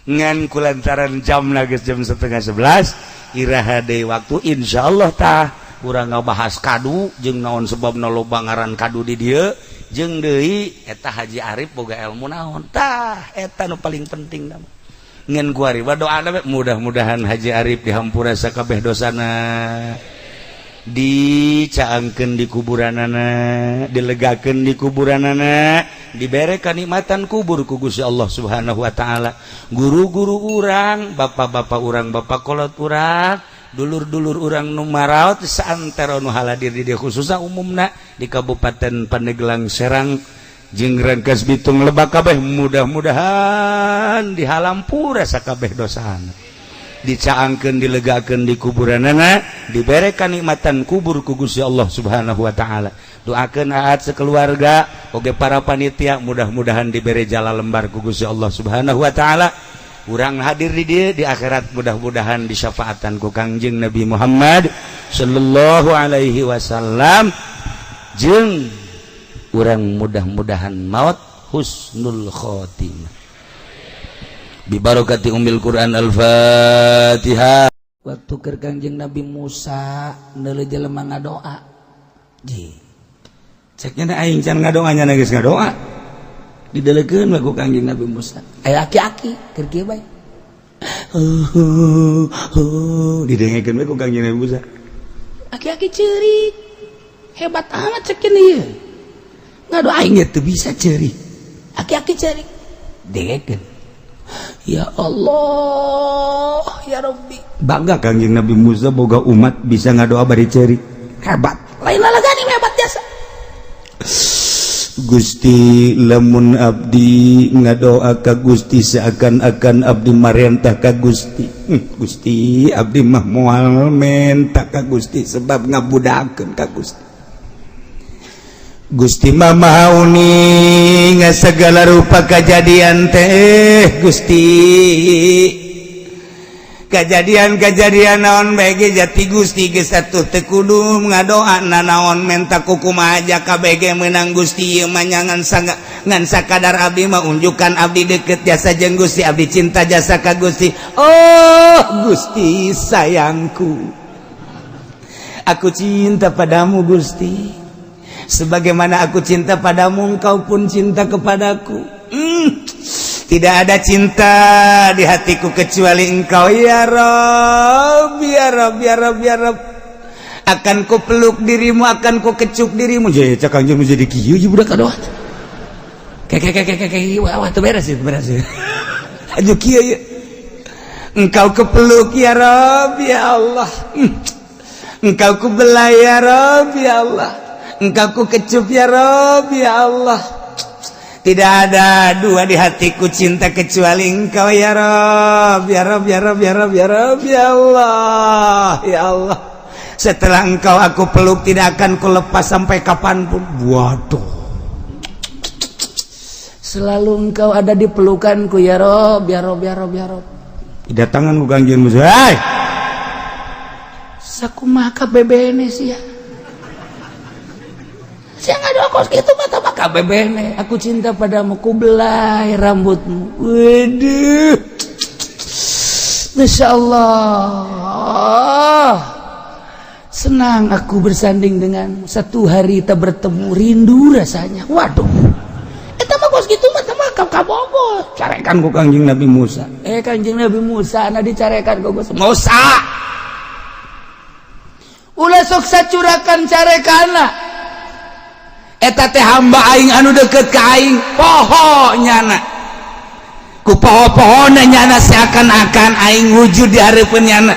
Ngan kulantaran jam geus jam 10.30, iraha deui waktu insyaallah tah urang ngabahas kadu jeung naon sebabna loba ngaran kadu di dieu, jeung deui eta Haji Arif boga ilmu naon. Tah, eta nu paling penting nama. Ngan kuari doa mudah-mudahan Haji Arif dihampura sakabeh dosana, dicaangkeun di kuburanana, dilegakeun di kuburanana, dibere kanikmatan kubur ku Gusti Allah Subhanahu wa taala. Guru-guru urang, bapak-bapak urang, bapak kolot urang, dulur-dulur urang nu maraot saantero nu haladir di dieu, khususna umumna di Kabupaten Pandeglang, Serang jeung Rangkas Bitung, Lebak kabeh, mudah-mudahan dihampura sakabeh dosana, dicaangkeun, dilegakeun di kuburanana, dibere kanikmatan kubur ku Gusti Allah Subhanahu wa taala. Doakeun aat sekeluarga oge para panitia, mudah-mudahan dibere jala lembar ku Gusti Allah Subhanahu wa taala. Urang hadir di dieu, di akhirat mudah-mudahan disyafaatan ku Kangjeng Nabi Muhammad sallallahu alaihi wasallam, jeung urang mudah-mudahan maut husnul khotimah. Bi barakati ummil Quran, al-Fatihah. Waktu keur Kangjeng Nabi Musa neuleuh jelema ngadoa ji, ceknya aing can ngadoa, nya geus ngadoa. Didelekeun we ku Kangjeng Nabi Musa, aya aki-aki keur kieu bae. Didengekeun we ku Kangjeng Nabi Musa. Aki-aki ceurik hebat amat, cek ieu ngadoa, aing ge teu bisa ceurik. Aki-aki ceurik dengekeun, ya Allah ya Rabbi. Bangga Kangjeng Nabi Musa boga umat bisa ngadoa bari ceurik. Hebat, lain lalagani, hebat jasa. Gusti, lamun abdi ngadoa ka Gusti seakan-akan abdi marentah ka Gusti. Gusti, abdi mah moal menta ka Gusti sebab ngabudakeun ka Gusti. Gusti mah maha uning segala rupa kejadian teh. Gusti, kejadian-kejadian naon bae jati Gusti geus atuh teu kudu ngadoa nanaon, menta kukumaha aja KBG menang. Gusti, ieu mah ngan ngan sakadar abdi mah unjukan abdi deket jasa jeung Gusti, abdi cinta jasa ka Gusti. Oh Gusti sayangku, aku cinta padamu Gusti, sebagaimana aku cinta padamu engkau pun cinta kepadaku. Tidak ada cinta di hatiku kecuali engkau ya Rob, ya Rob, ya Rob, ya Rob. Akan ku peluk dirimu, akan ku kecup dirimu. Jadi cak Kangjeng jadi kieu ieu budak kadoa. Kayak kayak kayak kayak wah, wah, tuh beres itu, beres ya. Aja kieu ya. Engkau kepeluk ya Rob, ya Allah. Engkau kubelai ya Rob, ya Allah. Engkau ku kecup, ya Rob, ya Allah. Tidak ada dua di hatiku cinta kecuali Engkau, ya Rob, ya Rob, ya Rob, ya Rob, ya Rob, ya Allah, ya Allah. Setelah Engkau aku peluk, tidak akan kulepas sampai kapanpun. Waduh, selalu Engkau ada di pelukanku, ya Rob, ya Rob, ya Rob, ya Rob. Datangan ku Kangjeng Musa. Hai, sakumaha bebene sia? Sia nggak kos gitu mata maka bebene. Aku cinta padamu, ku belai rambutmu. Waduh, Masya Allah, senang aku bersanding denganmu. Satu hari tak bertemu, rindu rasanya. Waduh, eta mah kos gitu mah mah kabogo. Carekan ku Kangjeng Nabi Musa. Eh, Kangjeng Nabi Musa na dicarekan ku Musa. Ulah sok sacurakan carekana. Eta teh hamba aing anu deket ka aing. Poho nyana ku poho-pohona nyana, seakan-akan aing wujud di hareupeun nyana.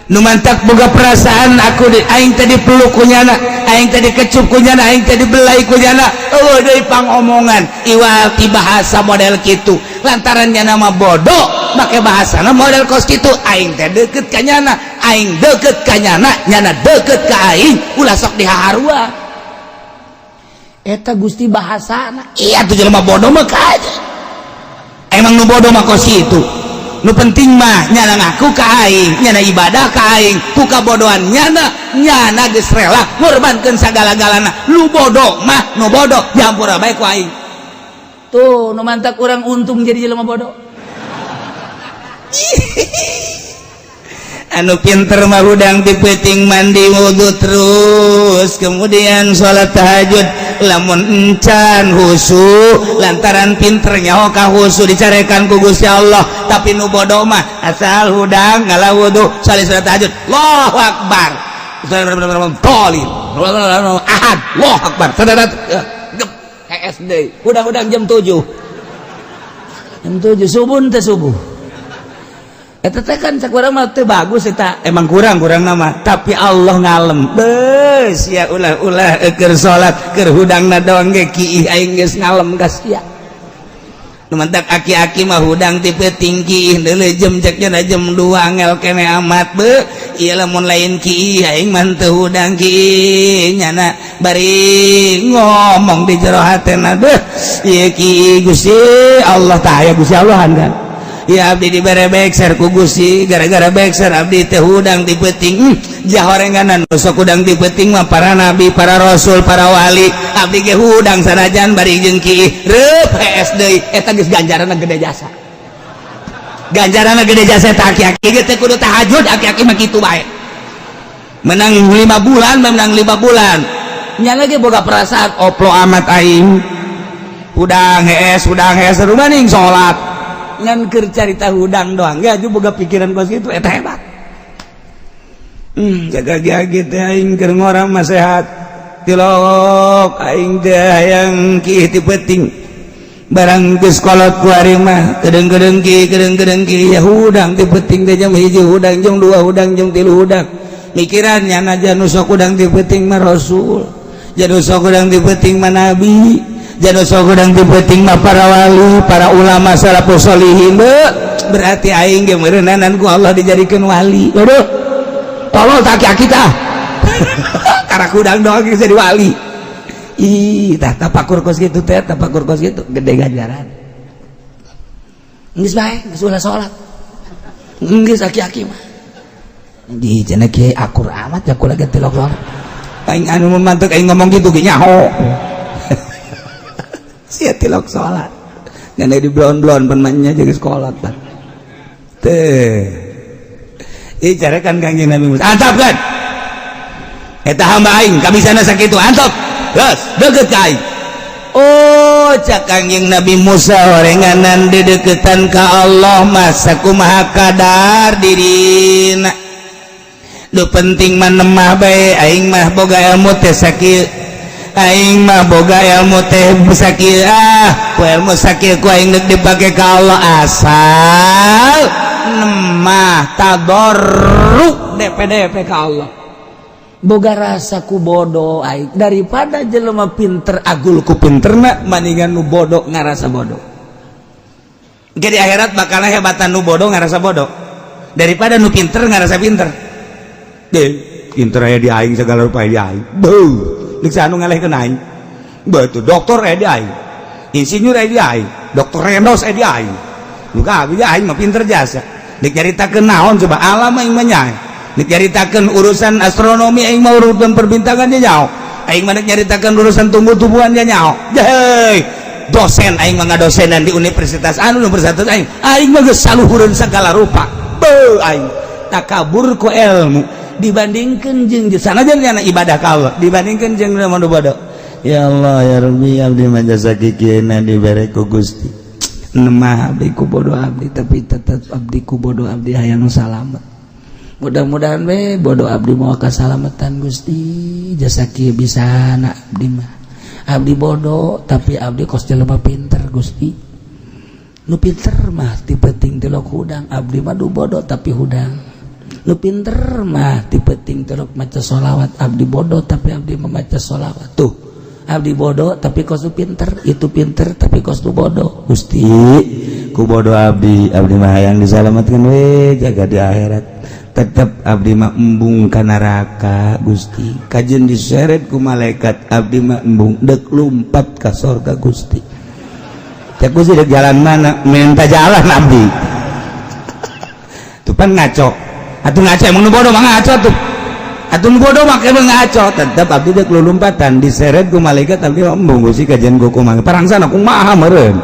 Nu mantak boga perasaan aku di aing tadi peluk ku nyana, aing tadi kecup ku nyana, aing tadi belai ku nyana. Eueuh deui pangomongan iwal ti bahasa model kitu, lantaran nyana mah bodoh make bahasana model kos kitu. Aing teh deket ka nyana, aing deket ka nyana, nyana deket ka aing, ulah sok dihaharua. Eta Gusti bahasana. Iya tuh, jelema bodoh mah aja emang. Nu bodoh mah kos kitu. Nu penting mah nyana ngaku ka aing, nyana ibadah ka aing. Ku kabodohan nyana, nyana geus rela ngorbankeun sagala-galana. Lu bodoh mah, nu bodoh dihampura bae ku aing. Tuh, nu mantak urang untung jadi jelema bodoh. Anu pinter mah hudang ti peuting mandi wudhu, terus kemudian sholat tahajud, lamun encan husu, lantaran pinternya ka husu dicarekan ku Gusti Allah. Tapi nu bodoh mah asal hudang ngala wudhu, salat tahajud, Allahu akbar, tolin ahad, Allahu akbar, SD hudang-hudang jam 7, jam 7 subuh teh, subuh. Eta teh kan cek urang mah teu bagus eta, emang kurang-kurang nama, tapi Allah ngalem. Beus ya, ulah-ulah keur salat, keur hudangna doang ge kiih, aing geus ngalem ka sia. Nu mantak aki-aki mah hudang ti peuting kiih deuleu jam, cek nya jam 2 angel kene amat be. Ieu lamun lain kiih, aing mah teu hudang kiih. Nyana bari ngomong di jero hatena, deuh ieu kiih Gusti Allah tah aya Gusti Allah kan. Ya, abdi dibere bekser ku Gusti, gara-gara bekser abdi teh hudang ti peuting. Jahorenganan sok hudang ti peuting mah para nabi, para rasul, para wali. Abdi ge hudang sanajan bari jeung kiih reup hees deui. Eta geus ganjaranna gede jasa, ganjaranna gede jasa. Eta aki-aki ge teh kudu tahajud, aki-aki mah kitu bae. Menang 5 bulan, menang 5 bulan, nya lagi boga perasaan oplo amat aing hudang hees, hudang hees rumaning salat ngan keur carita hudang doang ya juga boga pikiran kos gitu. Eta hebat. Jaga gitu, aing keur ngora mah sehat, tilok aing teh hayang kiih ti peuting. Barang geus kolot kuari mah kedeng-kedeng ki, kedeng-kedeng ki. Ya hudang ti peuting teh jam 1 hudang, jam 2 hudang, jam 3 hudang. Mikirannya naja nu sok hudang ti peuting mah rasul, jadi sok hudang ti peuting mah nabi, jadi sok hudang ti peuting mah para wali, para ulama salafus solihin. Berarti aing ge meureunanan ku Allah dijadikeun wali. Waduh, tolol tak aki tah, karena hudang doang jadi wali. Ih, tah tapakur kos gitu teh, tapakur kos gitu gede ganjaran. Geus bae, geus ulah salat. Geus aki-aki mah. Di cenah kiai akur amat ya kula ge tilok salat. Aing anu mantek aing ngomong gitu ge nyaho. Sia tilok salat. Ngan di blon-blon pan nya jeung sekolah pan. Teh. Ih, carekan Kangjeng Nabi Musa. Antap kan? Eta hamba aing kabisana sakitu, antap. Geus, deket ka aing. Oh, cak Kangjeng Nabi Musa, orenganan dideketan ka Allah masa kumaha kadar dirina. Nu penting mah nemah bae. Aing mah boga ilmu teh sakieu, aing mah boga ilmu teh sakieu. Ah, ku ilmu sakieu ku aing deuk dipake ka Allah, asal nemah tadarru DPDP ka Allah. Boga rasa ku bodoh aing daripada jelema pinter agul ku pinterna, mendingan nu bodoh ngarasa bodoh. Jadi akhirat bakal hebatan nu bodoh ngarasa bodoh daripada nu pinter ngarasa pinter. Deh, pinter aya di aing, segala rupa di aing. Beuh, deuk anu ngalehkeun aing. Betul, doktor aya di aing. Insinyur aya di aing, doktor Rendos aya di aing. Nu kabeh aing mah pinter jasa. Dek nyaritakeun naon coba, alam aing mah nyae. Dek nyaritakeun urusan astronomi aing mah, urusan perbintangan dia nyaho. Aing mah dek nyaritakeun urusan tumbuh-tumbuhan dia nyaho. Hei, dosen aing mah, ngadosenan di universitas anu, universitas aing. Aing mah geus saluhureun segala rupa. Beuh, aing takabur ku ilmu dibandingkeun jeung sanajan nyana ibadah ka Allah, dibandingkeun jeung nu bodoh. Ya Allah, ya Rabbi, abdi mah jasa kikieuna dibere ku Gusti. Nemah abdi ku bodoh abdi, tapi tetap abdi ku bodoh abdi hayang salamet. Mudah-mudahan we bodoh abdi mau kasalamatan, Gusti. Jasa kieu bisa na abdi mah. Abdi bodoh, tapi abdi kos jelema pinter, Gusti. Nu pinter mah ti peuting tilok hudang, abdi mah du bodoh tapi hudang. Nu pinter mah ti peuting tilok maca sholawat, abdi bodoh tapi abdi membaca sholawat. Tuh, abdi bodoh tapi kos nu pinter, itu pinter tapi kos nu bodoh. Gusti, ku bodoh abdi, abdi mah hayang disalamatkan we jaga di akhirat. Tetep abdi mah embung ka neraka, Gusti. Kajeun diseret ku malaikat, abdi mah embung, dek lumpat ka sorga, Gusti. Cek Gusti, dek jalan mana? Minta jalan abdi. Tuh pan ngaco atuh, ngaco emang nu bodoh mah ngaco tuh. Atuh nu bodoh mah emang ngaco. Tetep abdi dek lulumpatan, diseret ku malaikat, abdi mah embung, Gusti. Kajeun ku kumaha parangsana, kumaha meureun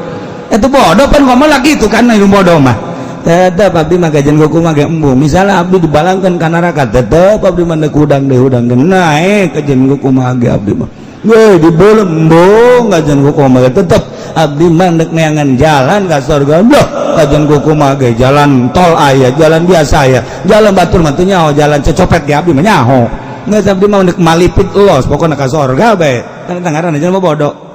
itu bodoh pan ngomong lagi itu kan. Nu bodoh mah tetep abdi mah kajeun ku kumaha ge embung. Misalnya abdi dibalangkeun ka neraka, tetep abdi mah deuk hudang deui, hudang deui naek. Kajeun ku kumaha ge abdi mah we dibeuleum embung. Kajeun ku kumaha ge tetep abdi mah deuk neangan jalan ka surga. Loh, kajeun ku kumaha ge jalan tol aya, jalan biasa aya, jalan batur mah teu nyaho, jalan cecopet ge abdi mah nyaho. Geus, abdi mah deuk malipit los, pokona ka surga bae. Kan eta ngaranna jelema bodoh.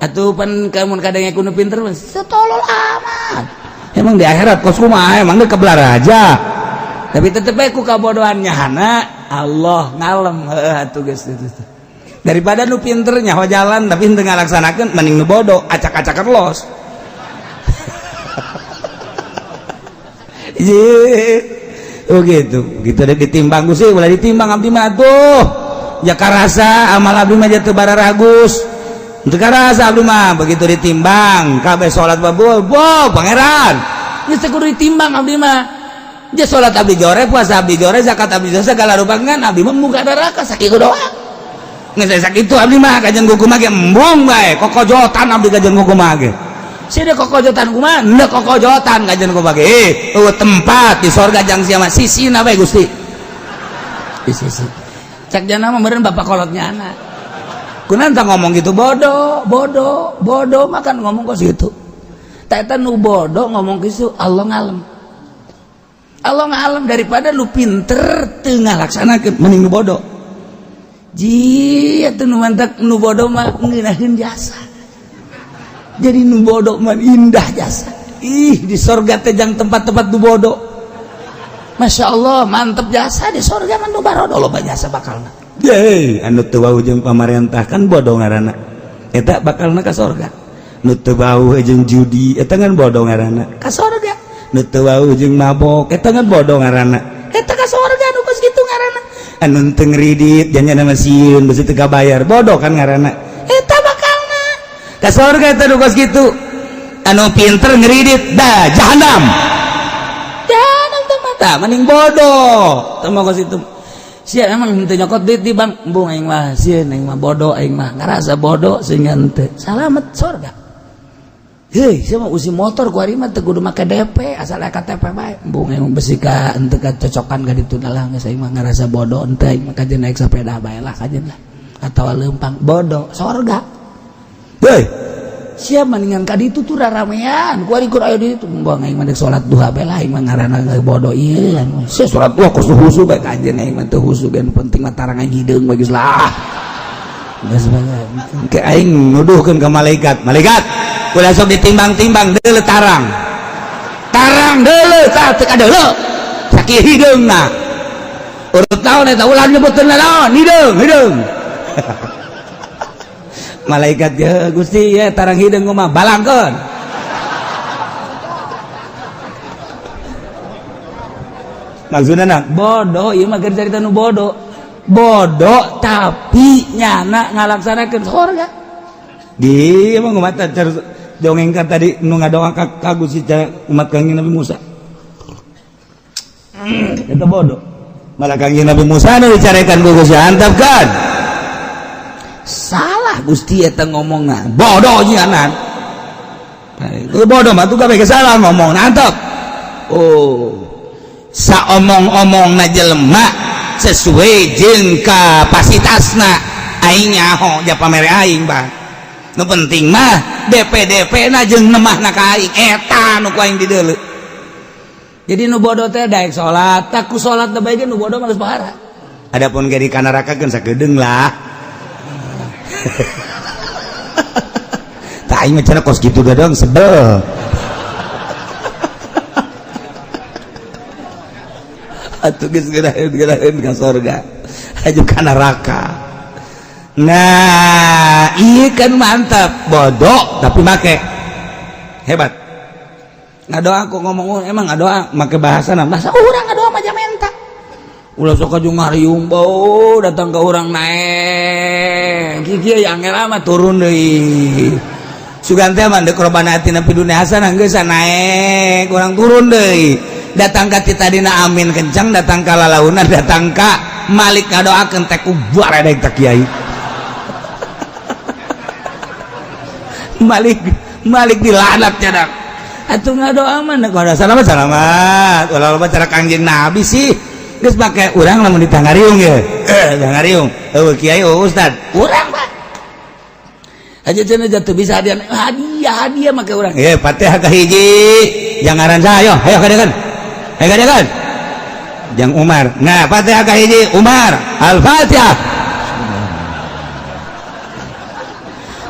Atuh pan kamun kadang ku nu pinter mah setolol amat. Emang di akhirat kos kumaha, emang deuk raja. Tapi tetep bae ku kabodohan nyahana Allah ngalem, heuh atuh geus itu. Daripada nu pinter nyaho jalan tapi henteu ngalaksanakeun, mending nu bodoh acak-acakan los. Ye. Oh gitu. Gitu deh ditimbang, Gusti, ulah ditimbang abdi mah tuh. Ya karasa amal abdi mah teu bararagus. Teu karasa abdi mah begitu ditimbang kabeh salat babu, bo pangeran. Geus teu kudu ditimbang abdi mah. Dia salat abdi jore, puasa abdi jore, zakat abdi jore, segala rupa ngan abdi mah muka neraka sakitu doang. Geus sakitu abdi mah kajeun kumaha ge embung bae, kokojotan abdi kajeun kumaha ge. Sia kokojotan kumaha? Henteu kokojotan kajeun kumaha ge. Eh, eueuh tempat di sorga jang sia mah, sisina bae, Gusti. Di sisi. Cek jana mah meureun bapak kolotnya anak. Kunaon tah ngomong gitu bodoh, bodoh, bodoh makan ngomong kos gitu. Tah eta nu bodoh ngomong gitu Allah ngalem. Allah ngalem daripada nu pinter teu ngalaksanakeun, mending nu bodoh. Ji atuh nu mantak nu bodoh mah ngeunaheun jasa. Jadi nu bodoh mah indah jasa. Ih, di sorga teh jang tempat-tempat nu bodoh. Masya Allah, mantep jasa di sorga mah nu barodo loba jasa bakalna. Ye, anu teu wawuh jeung pamarentah kan bodoh ngaranna. Eta bakalna ka sorga. Nu teu wawuh jeung judi eta kan bodoh ngaranna. Ka sorga. Nu teu wawuh jeung mabok eta kan bodoh ngaranna. Eta ka sorga nu kos kitu ngaranna. Anu teu ngridit janjana mah sieun besi teu kabayar, bodoh kan ngaranna. Eta bakalna ka sorga eta nu kos kitu. Anu pinter ngridit dah jahanam. Jahanam teh mata mending bodoh. Teu mah kos itu. Sia emang henteu nyokot duit di bank, embung aing mah sieun, aing mah bodoh, aing mah ngarasa bodoh sehingga henteu salamet sorga. Hei, sia mah usi motor ku ari mah teu kudu make DP, asal aya KTP bae. Embung aing mah besi ka henteu kacocokan ka ditu lah, geus aing mah ngarasa bodoh henteu, aing mah kajeun naik sepeda bae lah kajeun lah. Atawa leumpang, bodoh sorga. Hei, sia mendingan ka ditu tuh raramean, ku ari kur aya di ditu, embung aing mah deuk salat duha bae lah, aing mah ngaranna bodoh ieu. Sia salat duha kos husu bae, kajeun aing mah teu husu ge, penting mah tarang aing hideung bae geus lah. Geus bae. Ke aing nuduhkeun ka malaikat, malaikat ulah sok ditimbang-timbang, deuleu tarang. Tarang deuleu tah teu kadeuleu. Sakieu hideungna. Urut naon eta ulah nyebutkeun naon? Hideung, hideung. Malaikat ya Gusti ya tarang hideung mah balangkeun. Maksudna na bodoh ieu mah keur carita nu bodoh. Bodoh tapi nyana ngalaksanakeun sorga. Di emang umat dongengkan tadi nu ngadoa ka Gusti umat Kangjeng Nabi Musa. Eta bodoh. Malah Kangjeng Nabi Musa nu dicarekan ku Gusti antap kan. Salah Gusti eta ngomongna. Bodoh nyanan. Itu bodoh mah tuh kabeh salah ngomong antap. Oh. Saomong-omongna jelema sesuai jeung kapasitasna aing nyaho ja pamere aing bang. Nu penting mah DP-DP na jeung nemahna ka aing eta nu ku aing dideuleu. Jadi nu bodoh teh daek salat, tak ku salat teh bae nu bodoh mah geus pahara. Adapun ge di kanaraka keun sakedeung lah. Tah aing mah cenah kos kitu doang sebel. Atuh geus geuraheun ka sorga aju ka neraka. Nah, iya kan mantap, bodoh tapi make hebat. Ngadoa aku ngomong emang ngadoa make bahasa bahasa urang ngadoa mah menta. Ulah sok aju ngariung bau datang ke urang naek. Kieu yang angel mah turun deui. Sugan teh mah deuk robana atina fid dunya hasanah geus naek, urang turun deui. Datang ka ti tadina amin kencang, datang ka lalaunan, datang ka Malik ngadoakeun teh ku baredeg ta kiai. Malik Malik dilaknat nyadak. Atuh ngadoa mah kada salamat salamat. Ulah loba cara Kangjeng Nabi sih. Geus make urang lamun ditangariung ye. Tangariung. Eueuh kiai eueuh ustad. Urang mah. Aja cenah jatuh bisa hadiah hadiah hadiah make urang. Eh Fatihah ka hiji. Jangaran saha ayo, ayo kadekan. Ayo kadekan. Jang Umar. Nah, Fatihah ka hiji Umar. Al-Fatihah.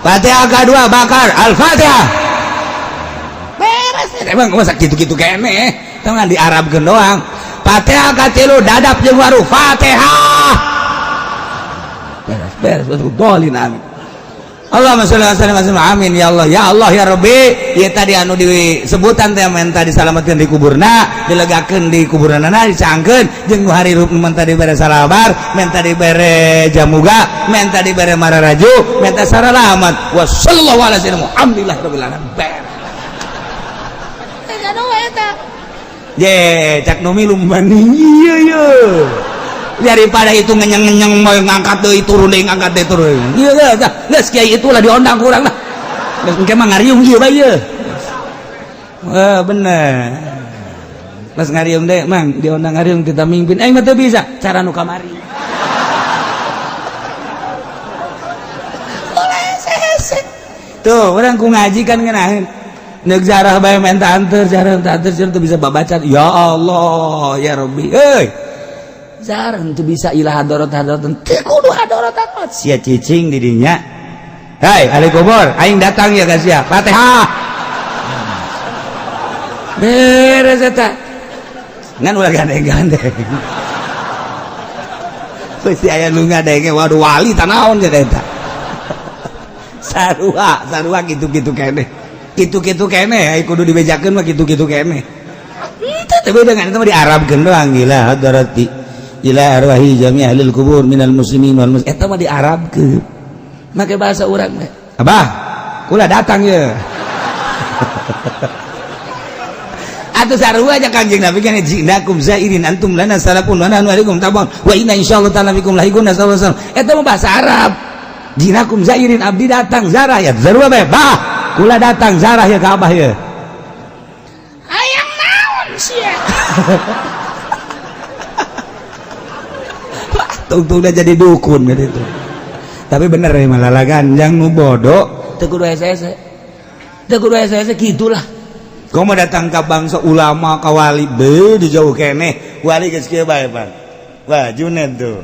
Fatihah kedua Bakar. Al-Fatihah. Beres. Emang masa gitu-gitu kene. Tong di Arabkeun doang. Fatihah katilu dadap jeung waru. Fatihah. Beres, beres. Dolin amin. Allahumma sholli wa sallim amin ya Allah ya Allah ya Rabbi. Ieu tadi anu disebutan teh menta disalametkeun di kuburna, dilegakeun di kuburanana, dicangkeun jeung nu harirup menta dibere salabar, menta dibere jamuga, menta dibere mararaju, menta saralamat. Wa sallallahu alaihi wasallam. Alhamdulillah rabbil alamin. Beres. Ye, cak nu milu mani ieu ye. Daripada itu ngenyeng-ngenyeng mau ngangkat deui turun deui ngangkat deui turun. Ieu geus geus kiai itulah diondang ku urang lah. Geus engke mah ngariung ieu bae ieu. Wah, bener. Pas ngariung deui mang diondang ngariung kita mimpin aing mah teu bisa cara nu kamari. Tuh, urang ku ngaji kan ngeunaheun. Neuk jarah bae menta anteur, jarah menta anteur teu bisa babaca. Ya Allah, ya Rabbi. Euy. Jarah teu bisa ilah hadorot hadorot teu kudu hadorot hadorot. Sia cicing di dinya. Hai, ahli kubur, aing datang ya guys ya. Fatihah. Beres eta. Ngan ulah gandeng-gandeng. Pasti aya nu ngadenge, waduh wali tanaon cenah eta. Sarua, sarua kitu-kitu keneh. Kitu-kitu keneh, ai kudu dibejakeun mah kitu-kitu keneh. Itu teh beda ngan itu mah diarabkeun doang gila hadarati ila arwahi jami' ahlil kubur minal muslimin wal muslimat. Eta mah diarabkeun. Make bahasa urang mah. Abah, kula datang ye. Atuh sarua aja Kangjeng Nabi kan jinakum zairin antum lana salafun wa nahnu alaikum tabun wa inna insyaallah ta'ala bikum lahiqun sallallahu alaihi wasallam. Eta mah bahasa Arab. Jinakum zairin abdi datang zarah ya sarua bae. Bah, kula datang zarah ya ka abah ye. Hayang naon sia? Tungtung udah jadi dukun gitu. Tapi bener ya malalagan yang nu bodoh teu kudu hese-hese. Teu kudu hese-hese kitulah. Kau mau datang ke bangsa ulama ka wali be di jauh keneh wali geus kieu bae Bang. Wah Junet tuh.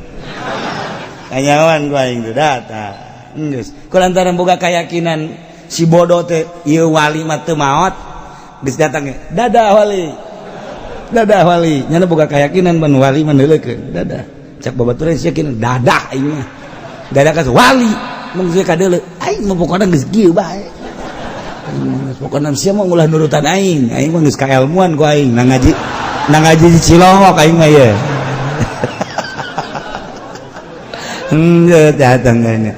Kanyawan ku aing tuh datang. Geus. Ku lantaran boga keyakinan si bodoh teh ieu wali mah teu maot geus datang dadah wali. Dadah wali. Nyana boga keyakinan ban wali mah neuleukeun. Dadah. Cak babaturan sia yakin dadah aing mah. Dadah ka wali. Mun geus kadeuleu aing mah pokona geus kieu bae. Pokona sia mah ulah nurutan aing. Aing mah geus kaelmuan ku aing. Nang ngaji di Cilongok aing mah ye. Enggak datang kayaknya.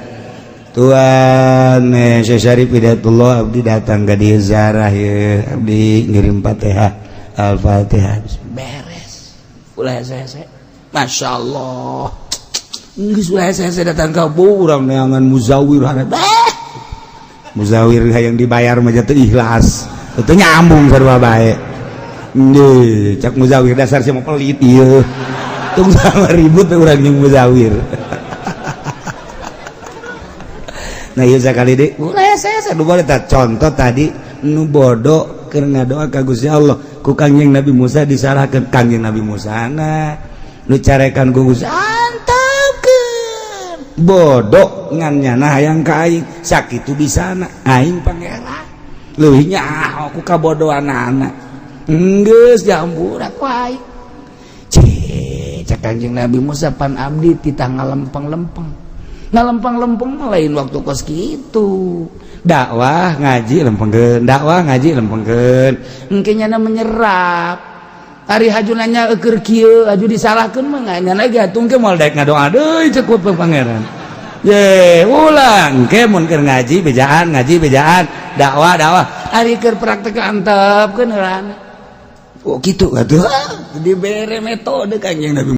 Tuan Syekh Syarif Hidayatullah abdi datang ke dieu ziarah ye, abdi ngirim Fatihah, Al-Fatihah Beres. Ulah hese-hese. Masya Allah. Geus ulah hese-hese datang ka urang neangan muzawir harap. Muzawir hayang dibayar mah teu ikhlas. Teu nyambung sarua bae. Nggih, cak muzawir dasar sia mah pelit ieu. Tung sama ribut urang jeung muzawir. Nah ieu sakali deui ulah hese-hese nu boleh contoh tadi nu bodoh keur ngadoa ka Gusti Allah ku Kangjeng Nabi Musa disalahkeun Kangjeng Nabi Musa na nu carekan ku Gusti antepkeun bodoh ngan nyana hayang ka aing sakitu bisana aing pangeran leuwih nyaho ku kabodohanana geus dihampura ku aing. Cek cek Kangjeng Nabi Musa pan abdi titah ngalempeng-lempeng ngalempeng-lempeng mah lain waktu kos kitu dakwah ngaji lempengkeun dakwah ngaji lempengkeun engke nyana menyerap ari haju nanya eueur kieu haju disalahkeun mah nyana ge atuh engke moal daek ngadoa deui cek ku pangeran ye ulah engke mun keur ngaji bejaan dakwah dakwah ari keur praktek antepkeun heulana oh kitu atuh dibere metode Kangjeng Nabi.